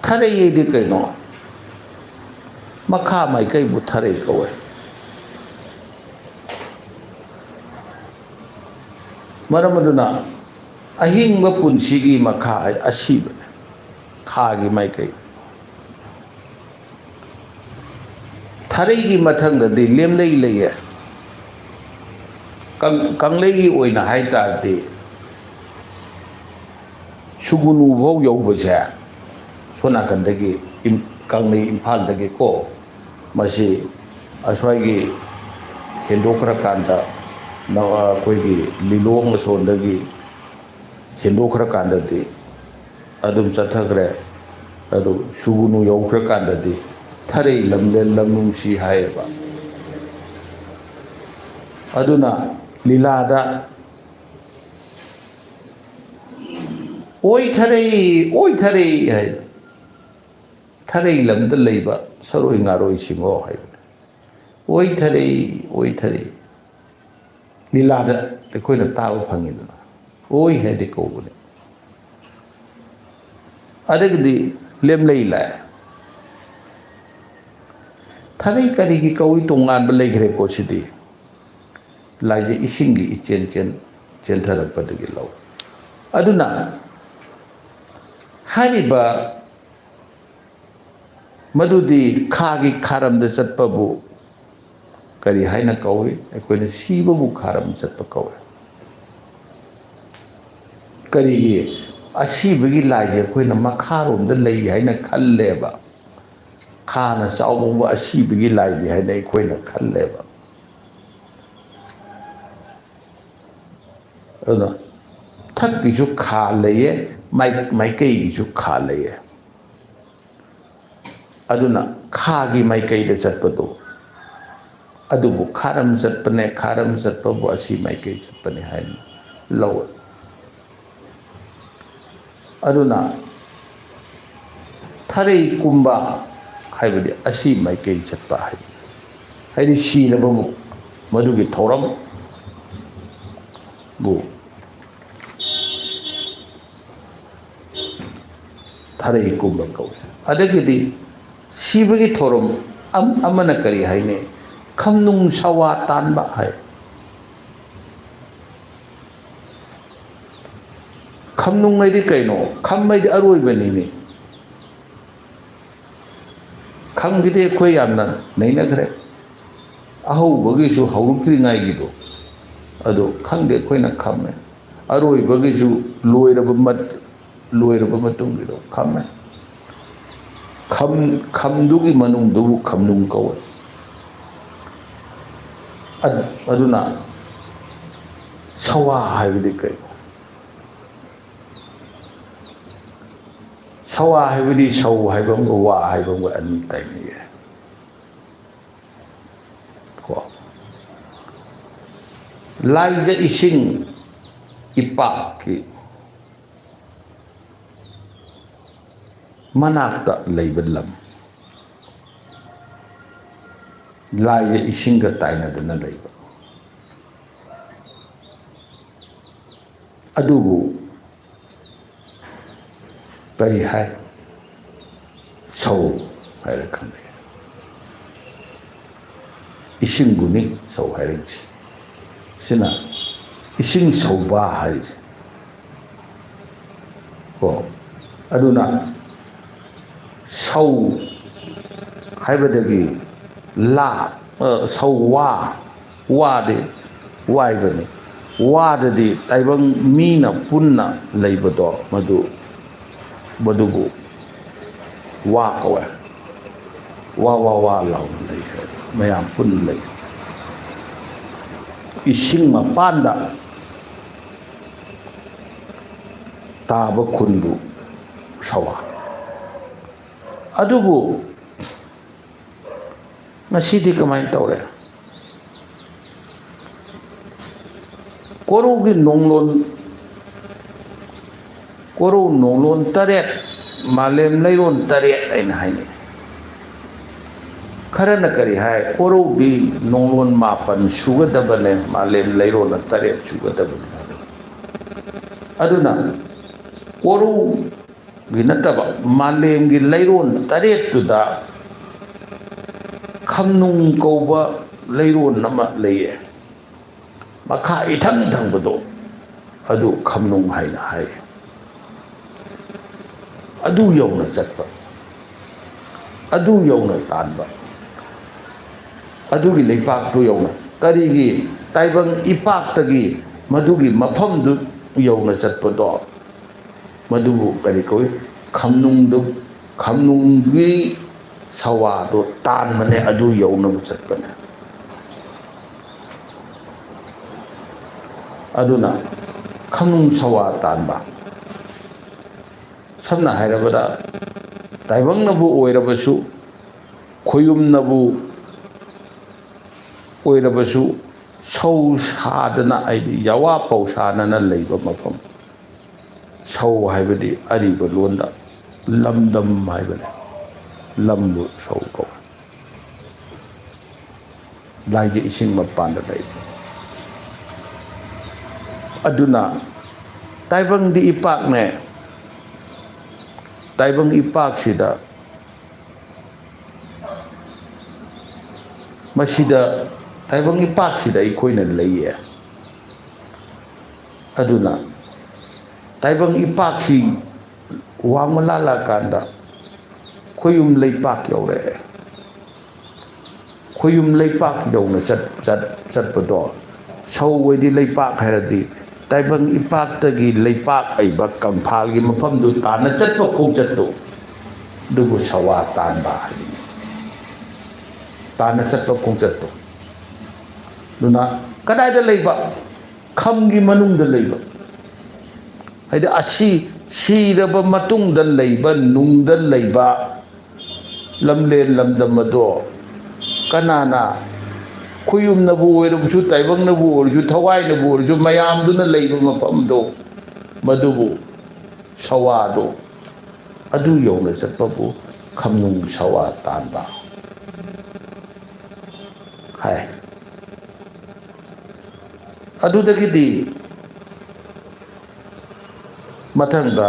ꯊꯔꯩ ꯍꯥꯏꯗꯤ ꯀꯩꯅꯣ? ꯃꯈꯥ ꯃꯥꯏꯀꯩꯕꯨ ꯊꯔꯩ ꯀꯧꯋꯦ꯫ ꯃꯔꯝ ꯑꯗꯨꯅ ꯑꯍꯤꯡꯕ ꯄꯨꯟꯁꯤꯒꯤ ꯃꯈꯥ ꯍꯥꯏ ꯑꯁꯤꯕꯅꯦ, ꯈꯥꯒꯤ ꯃꯥꯏꯀꯩ꯫ ꯊꯔꯩꯒꯤ ꯃꯊꯪꯗꯗꯤ ꯂꯦꯝꯂꯩ ꯂꯩꯌꯦ꯫ ꯀꯪ-, ꯀꯪꯂꯩꯒꯤ ꯑꯣꯏꯅ ꯍꯥꯏ ꯇꯥꯔꯗꯤ ꯁꯨꯒꯨꯅꯨ ꯐꯥꯎ ꯌꯧꯕꯁꯦ ꯁꯣꯝ ꯅꯥꯀꯟꯗꯒꯤ ꯏꯝ-, ꯀꯪꯂꯩ ꯏꯝꯐꯥꯜꯗꯒꯤꯀꯣ ꯃꯁꯤ ꯑꯁ꯭ꯋꯥꯏꯒꯤ ꯍꯦꯟꯗꯣꯛꯈ꯭ꯔꯀꯥꯟꯗ ꯅ-, ꯑꯩꯈꯣꯏꯒꯤ ꯂꯤꯂꯣꯡ ꯑꯁꯣꯟꯗꯒꯤ ꯍꯦꯟꯗꯣꯛꯈ꯭ꯔꯀꯥꯟꯗꯗꯤ ꯑꯗꯨꯝ ꯆꯠꯊꯈ꯭ꯔꯦ꯫ ꯑꯗꯨ ꯁꯨꯒꯨꯅꯨ ꯌꯧꯈ꯭ꯔꯀꯥꯟꯗꯗꯤ ꯊꯔꯩ ꯂꯝꯗ ꯂꯝꯅꯨꯡꯁꯤ ꯍꯥꯏꯌꯦꯕ꯫ ꯑꯗꯨꯅ ꯂꯤꯂꯥꯗ "ꯑꯣꯏ ꯊꯔꯩ, ꯑꯣꯏ ꯊꯔꯩ" ꯍꯥꯏ, "ꯊꯔꯩ ꯂꯝꯗ ꯂꯩꯕ ꯁꯔꯣꯏ ꯉꯥꯔꯣꯏꯁꯤꯡꯉꯣ" ꯍꯥꯏꯕꯅꯦ꯫ "ꯑꯣꯏ ꯊꯔꯩ, ꯑꯣꯏ ꯊꯔꯩ" ꯂꯤꯂꯥꯗ ꯑꯩꯈꯣꯏꯅ ꯇꯥꯕ ꯐꯪꯉꯤꯗꯅ꯫ "ꯑꯣꯏ" ꯍꯥꯏꯗꯤ ꯀꯧꯕꯅꯦ꯫ ꯑꯗꯒꯤꯗꯤ ꯂꯦꯝꯂꯩ ꯂꯥꯏ꯫ ꯊꯔꯩ ꯀꯔꯤꯒꯤ ꯀꯧꯏ? ꯇꯣꯉꯥꯟꯕ ꯂꯩꯈ꯭ꯔꯦꯀꯣ ꯁꯤꯗꯤ꯫ ꯂꯥꯏꯁꯦ ꯏꯁꯤꯡꯒꯤ ꯏꯆꯦꯟ ꯆꯦꯟ-, ꯆꯦꯟꯊꯔꯛꯄꯗꯒꯤ ꯂꯧ꯫ ꯑꯗꯨꯅ ꯍꯥꯏꯔꯤꯕ ꯃꯗꯨꯗꯤ ꯈꯥꯒꯤ ꯈꯥꯔꯝꯗ ꯆꯠꯄꯕꯨ ꯀꯔꯤ ꯍꯥꯏꯅ ꯀꯧꯏ? ꯑꯩꯈꯣꯏꯅ ꯁꯤꯕꯕꯨ ꯈꯥꯔꯝ ꯆꯠꯄ ꯀꯧꯏ꯫ ꯀꯔꯤꯒꯤ? ꯑꯁꯤꯕꯒꯤ ꯂꯥꯏꯁꯦ ꯑꯩꯈꯣꯏꯅ ꯃꯈꯥꯔꯣꯝꯗ ꯂꯩ ꯍꯥꯏꯅ ꯈꯜꯂꯦꯕ꯫ ꯈꯥꯅ ꯆꯥꯎꯕ ꯑꯁꯤꯕꯒꯤ ꯂꯥꯏꯅꯤ ꯍꯥꯏꯅ ꯑꯩꯈꯣꯏꯅ ꯈꯜꯂꯦꯕ꯫ ꯑꯗꯨꯅ ꯊꯛꯀꯤꯁꯨ ꯈꯥ ꯂꯩꯌꯦ, ꯃꯥꯏ-, ꯃꯥꯏꯀꯩꯒꯤꯁꯨ ꯈꯥ ꯂꯩꯌꯦ꯫ ꯑꯗꯨꯅ ꯈꯥꯒꯤ ꯃꯥꯏꯀꯩꯗ ꯆꯠꯄꯗꯨ, ꯑꯗꯨꯕꯨ ꯈꯥꯔꯝ ꯆꯠꯄꯅꯦ, ꯈꯥꯔꯝ ꯆꯠꯄꯕꯨ ꯑꯁꯤ ꯃꯥꯏꯀꯩ ꯆꯠꯄꯅꯦ ꯍꯥꯏꯅ ꯂꯧꯋꯦ꯫ ꯑꯗꯨꯅ ꯊꯔꯩ ꯀꯨꯝꯕ ꯍꯥꯏꯕꯗꯤ ꯑꯁꯤ ꯃꯥꯏꯀꯩ ꯆꯠꯄ ꯍꯥꯏꯕꯅꯤ꯫ ꯍꯥꯏꯗꯤ ꯁꯤꯔꯕꯕꯨ ꯃꯗꯨꯒꯤ ꯊꯧꯔꯝꯕꯨ ꯊꯔꯩ ꯀꯨꯝꯕ ꯀꯧꯏ꯫ ꯑꯗꯒꯤꯗꯤ ꯁꯤꯕꯒꯤ ꯊꯧꯔꯝ ꯑꯝ-, ꯑꯃꯅ ꯀꯔꯤ ꯍꯥꯏꯅꯩ? ꯈꯝꯅꯨꯡ ꯁꯋꯥ ꯇꯥꯟꯕ ꯍꯥꯏ꯫ ꯈꯝꯅꯨꯡ ꯍꯥꯏꯗꯤ ꯀꯩꯅꯣ? ꯈꯝ ꯍꯥꯏꯗꯤ ꯑꯔꯣꯏꯕꯅꯤꯅꯦ꯫ ꯈꯝꯒꯤꯗꯤ ꯑꯩꯈꯣꯏ ꯌꯥꯝꯅ ꯅꯩꯅꯈ꯭ꯔꯦ꯫ ꯑꯍꯧꯕꯒꯤꯁꯨ, ꯍꯧꯔꯛꯇ꯭ꯔꯤꯉꯥꯏꯒꯤꯗꯣ, ꯑꯗꯣ ꯈꯪꯗꯦ, ꯑꯩꯈꯣꯏꯅ ꯈꯝꯃꯦ꯫ ꯑꯔꯣꯏꯕꯒꯤꯁꯨ, ꯂꯣꯏꯔꯕ ꯃꯠ-, ꯂꯣꯏꯔꯕ ꯃꯇꯨꯡꯒꯤꯗꯣ ꯈꯝꯃꯦ꯫ ꯈꯝ-, ꯈꯝꯗꯨꯒꯤ ꯃꯅꯨꯡꯗꯨꯕꯨ ꯈꯝꯅꯨꯡ ꯀꯧꯋꯦ꯫ ꯑꯗ-, ꯑꯗꯨꯅ ꯁꯋꯥ ꯍꯥꯏꯕꯗꯤ ꯀꯩꯅꯣ? ꯁꯋꯥ ꯍꯥꯏꯕꯗꯤ ꯁꯧ ꯍꯥꯏꯕ ꯑꯃꯒ ꯋꯥ ꯍꯥꯏꯕ ꯑꯃꯒ ꯑꯅꯤ ꯇꯥꯏꯅꯩꯌꯦ꯫ ꯀꯣ, ꯂꯥꯏꯖ ꯏꯁꯤꯡ ꯏꯄꯥꯛꯀꯤ ꯃꯅꯥꯛꯇ ꯂꯩꯕ ꯂꯝ, ꯂꯥꯏꯖ ꯏꯁꯤꯡꯒ ꯇꯥꯏꯅꯗꯨꯅ ꯂꯩꯕ꯫ ꯑꯗꯨꯕꯨ ꯀꯔꯤ ꯍꯥꯏ? ꯁꯧ ꯍꯥꯏꯔ ꯈꯪꯅꯩ꯫ ꯏꯁꯤꯡꯕꯨꯅꯤ ꯁꯧ ꯍꯥꯏꯔꯤꯕꯁꯤ꯫ ꯁꯤꯅ ꯏꯁꯤꯡ ꯁꯧꯕ ꯍꯥꯏꯔꯤꯁꯦ꯫ ꯀꯣ, ꯑꯗꯨꯅ ꯁꯧ ꯍꯥꯏꯕꯗꯒꯤ ꯂꯥ, ꯑ, ꯁꯧ ꯋꯥ, ꯋꯥꯗꯤ ꯋꯥꯏꯕꯅꯤ꯫ ꯋꯥꯗꯗꯤ ꯇꯥꯏꯕꯪ ꯃꯤꯅ ꯄꯨꯟꯅ ꯂꯩꯕꯗꯣ, ꯃꯗꯨ, ꯃꯗꯨꯕꯨ ꯋꯥ ꯀꯧꯋꯦ꯫ ꯋꯥ, ꯋꯥ, ꯋꯥ ꯂꯥꯎꯅ ꯂꯩ, ꯃꯌꯥꯝ ꯄꯨꯟꯅ ꯂꯩ꯫ ꯏꯁꯤꯡ ꯃꯄꯥꯟꯗ ꯇꯥꯕ ꯈꯨꯟꯕꯨ ꯁꯋꯥ꯫ ꯑꯗꯨꯕꯨ ꯉꯁꯤꯗꯤ ꯀꯃꯥꯏꯅ ꯇꯧꯔꯦ? ꯀꯣꯔꯧꯒꯤ ꯅꯣꯡꯂꯣꯟ, ꯀꯣꯔꯧ ꯅꯣꯡꯂꯣꯟ ꯇꯔꯦꯠ, ꯃꯥꯂꯦꯝ ꯂꯩꯔꯣꯟ ꯇꯔꯦꯠ ꯍꯥꯏꯅ ꯍꯥꯏꯅꯩ꯫ ꯈꯔꯅ ꯀꯔꯤ ꯍꯥꯏ? ꯀꯣꯔꯧꯗꯤ ꯅꯣꯡꯂꯣꯟ ꯃꯥꯄꯟ ꯁꯨꯒꯗꯕꯅꯦ, ꯃꯥꯂꯦꯝ ꯂꯩꯔꯣꯟꯅ ꯇꯔꯦꯠ ꯁꯨꯒꯗꯕꯅꯦ꯫ ꯑꯗꯨꯅ ꯀꯣꯔꯧ ꯒꯤ ꯅꯠꯇꯕ, ꯃꯥꯂꯦꯝꯒꯤ ꯂꯩꯔꯣꯟ ꯇꯔꯦꯠꯇꯨꯗ ꯈꯝꯅꯨꯡ ꯀꯧꯕ ꯂꯩꯔꯣꯟ ꯑꯃ ꯂꯩꯌꯦ꯫ ꯃꯈꯥ ꯏꯊꯪ ꯊꯪꯕꯗꯣ, ꯑꯗꯨ ꯈꯝꯅꯨꯡ ꯍꯥꯏꯅ ꯍꯥꯏ꯫ ꯑꯗꯨ ꯌꯧꯅ ꯆꯠꯄ, ꯑꯗꯨ ꯌꯧꯅ ꯇꯥꯟꯕ, ꯑꯗꯨꯒꯤ ꯂꯩꯄꯥꯛꯇꯨ ꯌꯧꯅ, ꯀꯔꯤꯒꯤ ꯇꯥꯏꯕꯪ ꯏꯄꯥꯛꯇꯒꯤ ꯃꯗꯨꯒꯤ ꯃꯐꯝꯗꯨ ꯌꯧꯅ ꯆꯠꯄꯗꯣ, ꯃꯗꯨꯕꯨ ꯀꯔꯤ ꯀꯧꯏ? ꯈꯝꯅꯨꯡꯗꯨ, ꯈꯝꯅꯨꯡꯒꯤ ꯁꯋꯥꯗꯣ ꯇꯥꯟꯕꯅꯦ, ꯑꯗꯨ ꯌꯧꯅꯕ ꯆꯠꯄꯅꯦ꯫ ꯑꯗꯨꯅ ꯈꯪꯅꯨꯡ ꯁꯋꯥ ꯇꯥꯟꯕ, ꯁꯝꯅ ꯍꯥꯏꯔꯕꯗ, ꯇꯥꯏꯕꯪꯅꯕꯨ ꯑꯣꯏꯔꯕꯁꯨ, ꯈꯣꯌꯨꯝꯅꯕꯨ ꯑꯣꯏꯔꯕꯁꯨ, ꯁꯧ ꯁꯥꯗꯅ, ꯍꯥꯏꯗꯤ ꯌꯥꯋꯥ ꯄꯧꯁꯥꯅꯅ ꯂꯩꯕ ꯃꯐꯝ꯫ ꯁꯧ ꯍꯥꯏꯕꯗꯤ ꯑꯔꯤꯕ ꯂꯣꯟꯗ ꯂꯝꯗꯝ ꯍꯥꯏꯕꯅꯤ꯫ ꯂꯝꯕꯨ ꯁꯧ ꯀꯧꯏ꯫ ꯂꯥꯏꯁꯦ ꯏꯁꯤꯡ ꯃꯄꯥꯟꯗ ꯂꯩ꯫ ꯑꯗꯨꯅ ꯇꯥꯏꯕꯪꯗꯤ ꯏꯄꯥꯛꯅꯦ꯫ ꯇꯥꯏꯕꯪ ꯏꯄꯥꯛꯁꯤꯗ, ꯃꯁꯤꯗ, ꯇꯥꯏꯕꯪ ꯏꯄꯥꯛꯁꯤꯗ ꯑꯩꯈꯣꯏꯅ ꯂꯩꯌꯦ꯫ ꯑꯗꯨꯅ ꯇꯥꯏꯕꯪ ꯏꯄꯥꯛꯁꯤ ꯋꯥꯡꯃ ꯂꯥꯜꯂꯛꯑꯀꯥꯟꯗ ꯈꯣꯌꯨꯝ ꯂꯩꯄꯥꯛ ꯌꯧꯔꯛꯑꯦ꯫ ꯈꯣꯌꯨꯝ ꯂꯩꯄꯥꯛ ꯌꯧꯅ ꯆꯠ-, ꯆꯠ-, ꯆꯠꯄꯗꯣ, ꯁꯧ ꯑꯣꯏꯗꯤ ꯂꯩꯄꯥꯛ ꯍꯥꯏꯔꯗꯤ, ꯇꯥꯏꯕꯪ ꯏꯄꯥꯛꯇꯒꯤ ꯂꯩꯄꯥꯛ ꯍꯩꯕ ꯀꯪꯐꯥꯜꯒꯤ ꯃꯐꯝꯗꯨ ꯇꯥꯟꯅ ꯆꯠꯄ ꯈꯣꯡꯆꯠꯇꯨ, ꯑꯗꯨꯕꯨ ꯁꯋꯥ ꯇꯥꯟꯕ ꯍꯥꯏꯕꯅꯤ꯫ ꯇꯥꯟꯅ ꯆꯠꯄ ꯈꯣꯡꯆꯠꯇꯣ꯫ ꯑꯗꯨꯅ ꯀꯗꯥꯏꯗ ꯂꯩꯕ? ꯈꯝꯒꯤ ꯃꯅꯨꯡꯗ ꯂꯩꯕ꯫ ꯍꯥꯏꯗꯤ ꯑꯁꯤ ꯁꯤꯔꯕ ꯃꯇꯨꯡꯗ ꯂꯩꯕ, ꯅꯨꯡꯗ ꯂꯩꯕ ꯂꯝꯂꯦꯟ ꯂꯝꯗꯝ ꯑꯗꯣ ꯀꯅꯥꯅ, ꯈꯨꯌꯨꯝꯅꯕꯨ ꯑꯣꯏꯔꯕꯁꯨ, ꯇꯥꯏꯕꯪꯅꯕꯨ ꯑꯣꯏꯔꯁꯨ, ꯊꯋꯥꯏꯅꯕꯨ ꯑꯣꯏꯔꯁꯨ, ꯃꯌꯥꯝꯗꯨꯅ ꯂꯩꯕ ꯃꯐꯝꯗꯣ, ꯃꯗꯨꯕꯨ, ꯁꯋꯥꯗꯣ, ꯑꯗꯨ ꯌꯧꯅ ꯆꯠꯄꯕꯨ ꯈꯝꯅꯨꯡ ꯁꯋꯥ ꯇꯥꯟꯕ ꯍꯥꯏ꯫ ꯑꯗꯨꯗꯒꯤꯗꯤ ꯃꯊꯪꯗ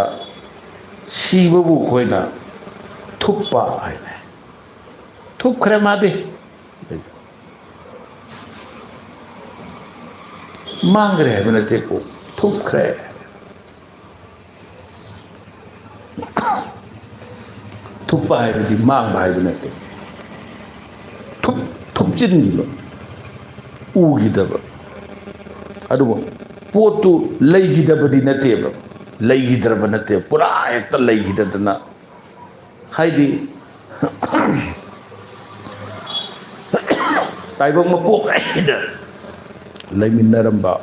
ꯁꯤꯕꯕꯨ ꯑꯩꯈꯣꯏꯅ ꯊꯨꯞꯄ ꯍꯥꯏꯅ꯫ ꯊꯨꯞꯈ꯭ꯔꯦ ꯃꯥꯗꯤ꯫ ꯃꯥꯡꯈ꯭ꯔꯦ ꯍꯥꯏꯕ ꯅꯠꯇꯦꯀꯣ, ꯊꯨꯞꯈ꯭ꯔꯦ꯫ ꯊꯨꯞꯄ ꯍꯥꯏꯕꯗꯤ ꯃꯥꯡꯕ ꯍꯥꯏꯕ ꯅꯠꯇꯦ꯫ ꯊꯨꯞ-, ꯊꯨꯞꯆꯤꯟꯈꯤꯕ, ꯎꯈꯤꯗꯕ꯫ ꯑꯗꯨꯕꯨ ꯄꯣꯠꯇꯨ ꯂꯩꯈꯤꯗꯕꯗꯤ ꯅꯠꯇꯦꯕ, ꯂꯩꯈꯤꯗ꯭ꯔꯕ ꯅꯠꯇꯦ, ꯄꯨꯔꯥ ꯍꯦꯛꯇ ꯂꯩꯈꯤꯗꯗꯅ, ꯍꯥꯏꯗꯤ, ꯇꯥꯏꯕꯪ ꯃꯄꯣꯛ ꯍꯥꯏꯗ ꯂꯩꯃꯤꯟꯅꯔꯝꯕ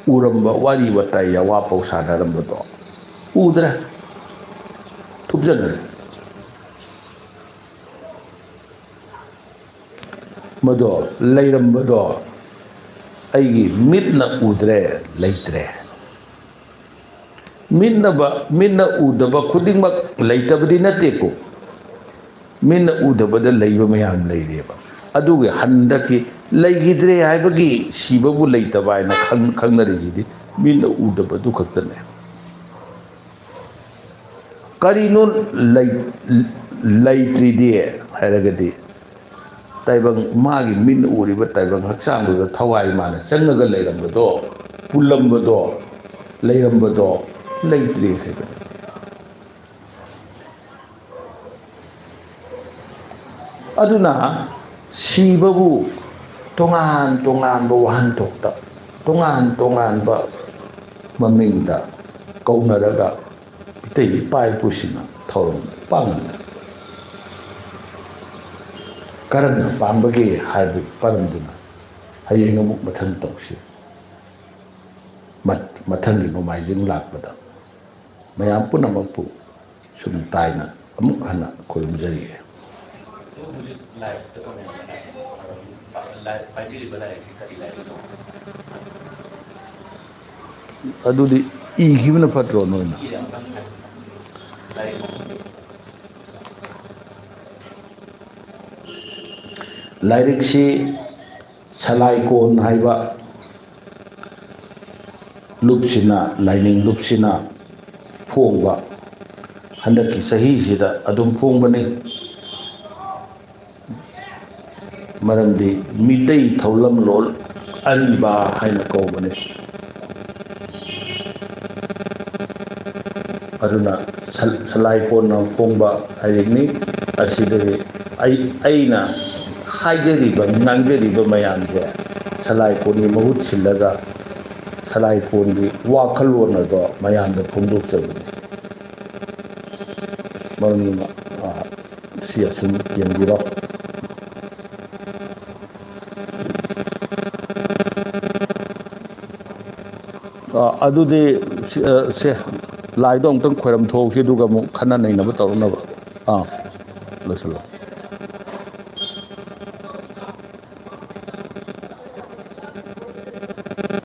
ꯎꯔꯝꯕ ꯋꯥꯔꯤ ꯋꯥꯇꯥꯏ ꯌꯥꯋꯥ ꯄꯧ ꯁꯥꯟꯅꯔꯝꯕꯗꯣ ꯎꯗ꯭ꯔꯦ, ꯊꯨꯞꯆꯟꯈ꯭ꯔꯦ꯫ ꯃꯗꯣ ꯂꯩꯔꯝꯕꯗꯣ ꯑꯩꯒꯤ ꯃꯤꯠꯅ ꯎꯗ꯭ꯔꯦ, ꯂꯩꯇ꯭ꯔꯦ꯫ ꯃꯤꯠꯅꯕ, ꯃꯤꯠꯅ ꯎꯗꯕ ꯈꯨꯗꯤꯡꯃꯛ ꯂꯩꯇꯕꯗꯤ ꯅꯠꯇꯦꯀꯣ꯫ ꯃꯤꯠꯅ ꯎꯗꯕꯗ ꯂꯩꯕ ꯃꯌꯥꯝ ꯂꯩꯔꯤꯑꯕ꯫ ꯑꯗꯨꯒꯤ ꯍꯟꯗꯛꯀꯤ ꯂꯩꯈꯤꯗ꯭ꯔꯦ ꯍꯥꯏꯕꯒꯤ ꯁꯤꯕꯕꯨ ꯂꯩꯇꯕ ꯍꯥꯏꯅ ꯈꯪ-, ꯈꯪꯅꯔꯤꯁꯤꯗꯤ ꯃꯤꯠꯅ ꯎꯗꯕꯗꯨ ꯈꯛꯇꯅꯦ꯫ ꯀꯔꯤꯅꯣ ꯂꯩ-, ꯂꯩꯇ꯭ꯔꯤꯗꯤ ꯍꯥꯏꯔꯒꯗꯤ, ꯇꯥꯏꯕꯪ, ꯃꯥꯒꯤ ꯃꯤꯠꯅ ꯎꯔꯤꯕ ꯇꯥꯏꯕꯪ ꯍꯛꯆꯥꯡꯗꯨꯗ ꯊꯋꯥꯏ ꯃꯥꯅ ꯆꯪꯉꯒ ꯂꯩꯔꯝꯕꯗꯣ, ꯄꯨꯜꯂꯝꯕꯗꯣ, ꯂꯩꯔꯝꯕꯗꯣ ꯂꯩꯇ꯭ꯔꯦ ꯍꯥꯏꯕꯅꯤ꯫ ꯑꯗꯨꯅ ꯁꯤꯕꯕꯨ ꯇꯣꯉꯥꯟ ꯇꯣꯉꯥꯟꯕ ꯋꯥꯍꯟꯊꯣꯛꯇ, ꯇꯣꯉꯥꯟ ꯇꯣꯉꯥꯟꯕ ꯃꯃꯤꯡꯗ ꯀꯧꯅꯔꯒ ꯃꯤꯇꯩ ꯏꯄꯥ ꯏꯄꯨꯁꯤꯡꯅ ꯊꯧꯔꯝ ꯄꯥꯡꯂꯝꯃꯤ꯫ ꯀꯔꯝꯅ ꯄꯥꯡꯕꯒꯦ ꯍꯥꯏꯕꯒꯤ ꯄꯔꯝꯗꯨꯅ ꯍꯌꯦꯡ ꯑꯃꯨꯛ ꯃꯊꯪ ꯇꯧꯁꯤ꯫ ꯃꯠ-, ꯃꯊꯪꯒꯤ ꯅꯣꯡꯃꯥꯏꯖꯤꯡ ꯂꯥꯛꯄꯗ ꯃꯌꯥꯝ ꯄꯨꯝꯅꯃꯛꯄꯨ ꯁꯨꯝ ꯇꯥꯏꯅ ꯑꯃꯨꯛ ꯍꯟꯅ ꯈꯨꯔꯨꯝꯖꯔꯤꯑꯦ꯫ ꯑꯗꯨ ꯍꯧꯖꯤꯛ ꯂꯥꯏꯔꯤꯛꯇ ꯀꯃꯦꯟ ꯑꯃ ꯂꯥꯛꯑꯦ꯫ ꯂꯥꯏ-, ꯄꯥꯏꯕꯤꯔꯤꯕ ꯂꯥꯏꯔꯤꯛꯁꯤ ꯀꯔꯤ ꯂꯥꯏꯔꯤꯛꯅꯣ? ꯑꯗꯨꯗꯤ ꯏꯈꯤꯕꯅ ꯐꯠꯇ꯭ꯔꯣ ꯅꯣꯏꯅ? ꯏꯔꯦ, ꯑꯃꯨꯛꯇꯪ ꯍꯥꯏꯕꯤꯌꯨ꯫ ꯂꯥꯏꯔꯤꯛ ꯃꯃꯤꯡꯗꯣ꯫ ꯂꯥꯏꯔꯤꯛꯁꯤ ꯁꯂꯥꯏꯀꯣꯟ ꯍꯥꯏꯕ ꯂꯨꯞꯁꯤꯅ, ꯂꯥꯏꯅꯤꯡ ꯂꯨꯞꯁꯤꯅ ꯐꯣꯡꯕ, ꯍꯟꯗꯛꯀꯤ ꯆꯍꯤꯁꯤꯗ ꯑꯗꯨꯝ ꯐꯣꯡꯕꯅꯤ꯫ ꯃꯔꯝꯗꯤ ꯃꯤꯇꯩ ꯊꯧꯔꯝꯂꯣꯟ ꯑꯔꯤꯕ ꯍꯥꯏꯅ ꯀꯧꯕꯅꯤ꯫ ꯑꯗꯨꯅ ꯁꯜ-, ꯁꯂꯥꯏꯀꯣꯟꯅ ꯐꯣꯡꯕ ꯂꯥꯏꯔꯤꯛꯅꯤ꯫ ꯑꯁꯤꯗꯒꯤ ꯑꯩ, ꯑꯩꯅ ꯍꯥꯏꯖꯔꯤꯕ, ꯉꯥꯡꯖꯔꯤꯕ ꯃꯌꯥꯝꯁꯦ ꯁꯂꯥꯏꯀꯣꯟꯒꯤ ꯃꯍꯨꯠ ꯁꯤꯜꯂꯒ ꯁꯂꯥꯏꯀꯣꯟꯒꯤ ꯋꯥꯈꯜꯂꯣꯟ ꯑꯗꯣ ꯃꯌꯥꯝꯗ ꯐꯣꯡꯗꯣꯛꯆꯕꯅꯤ꯫ ꯃꯔꯝ ꯑꯗꯨꯅ, ꯑ, ꯁꯤ ꯑꯁꯨꯝ ꯌꯦꯡꯕꯤꯔꯣ꯫ ꯑ, ꯑꯗꯨꯗꯤ ꯁꯤ-, ꯑ, ꯁꯦ, ꯂꯥꯏꯗꯣ ꯑꯃꯨꯛꯇꯪ ꯈꯣꯏꯔꯝ ꯊꯣꯛꯁꯤ, ꯑꯗꯨꯒ ꯑꯃꯨꯛ ꯈꯟꯅ ꯅꯩꯅꯕ ꯇꯧꯔꯛꯅꯕ꯫ ꯑꯥ, ꯂꯣꯏꯁꯤꯜꯂꯣ꯫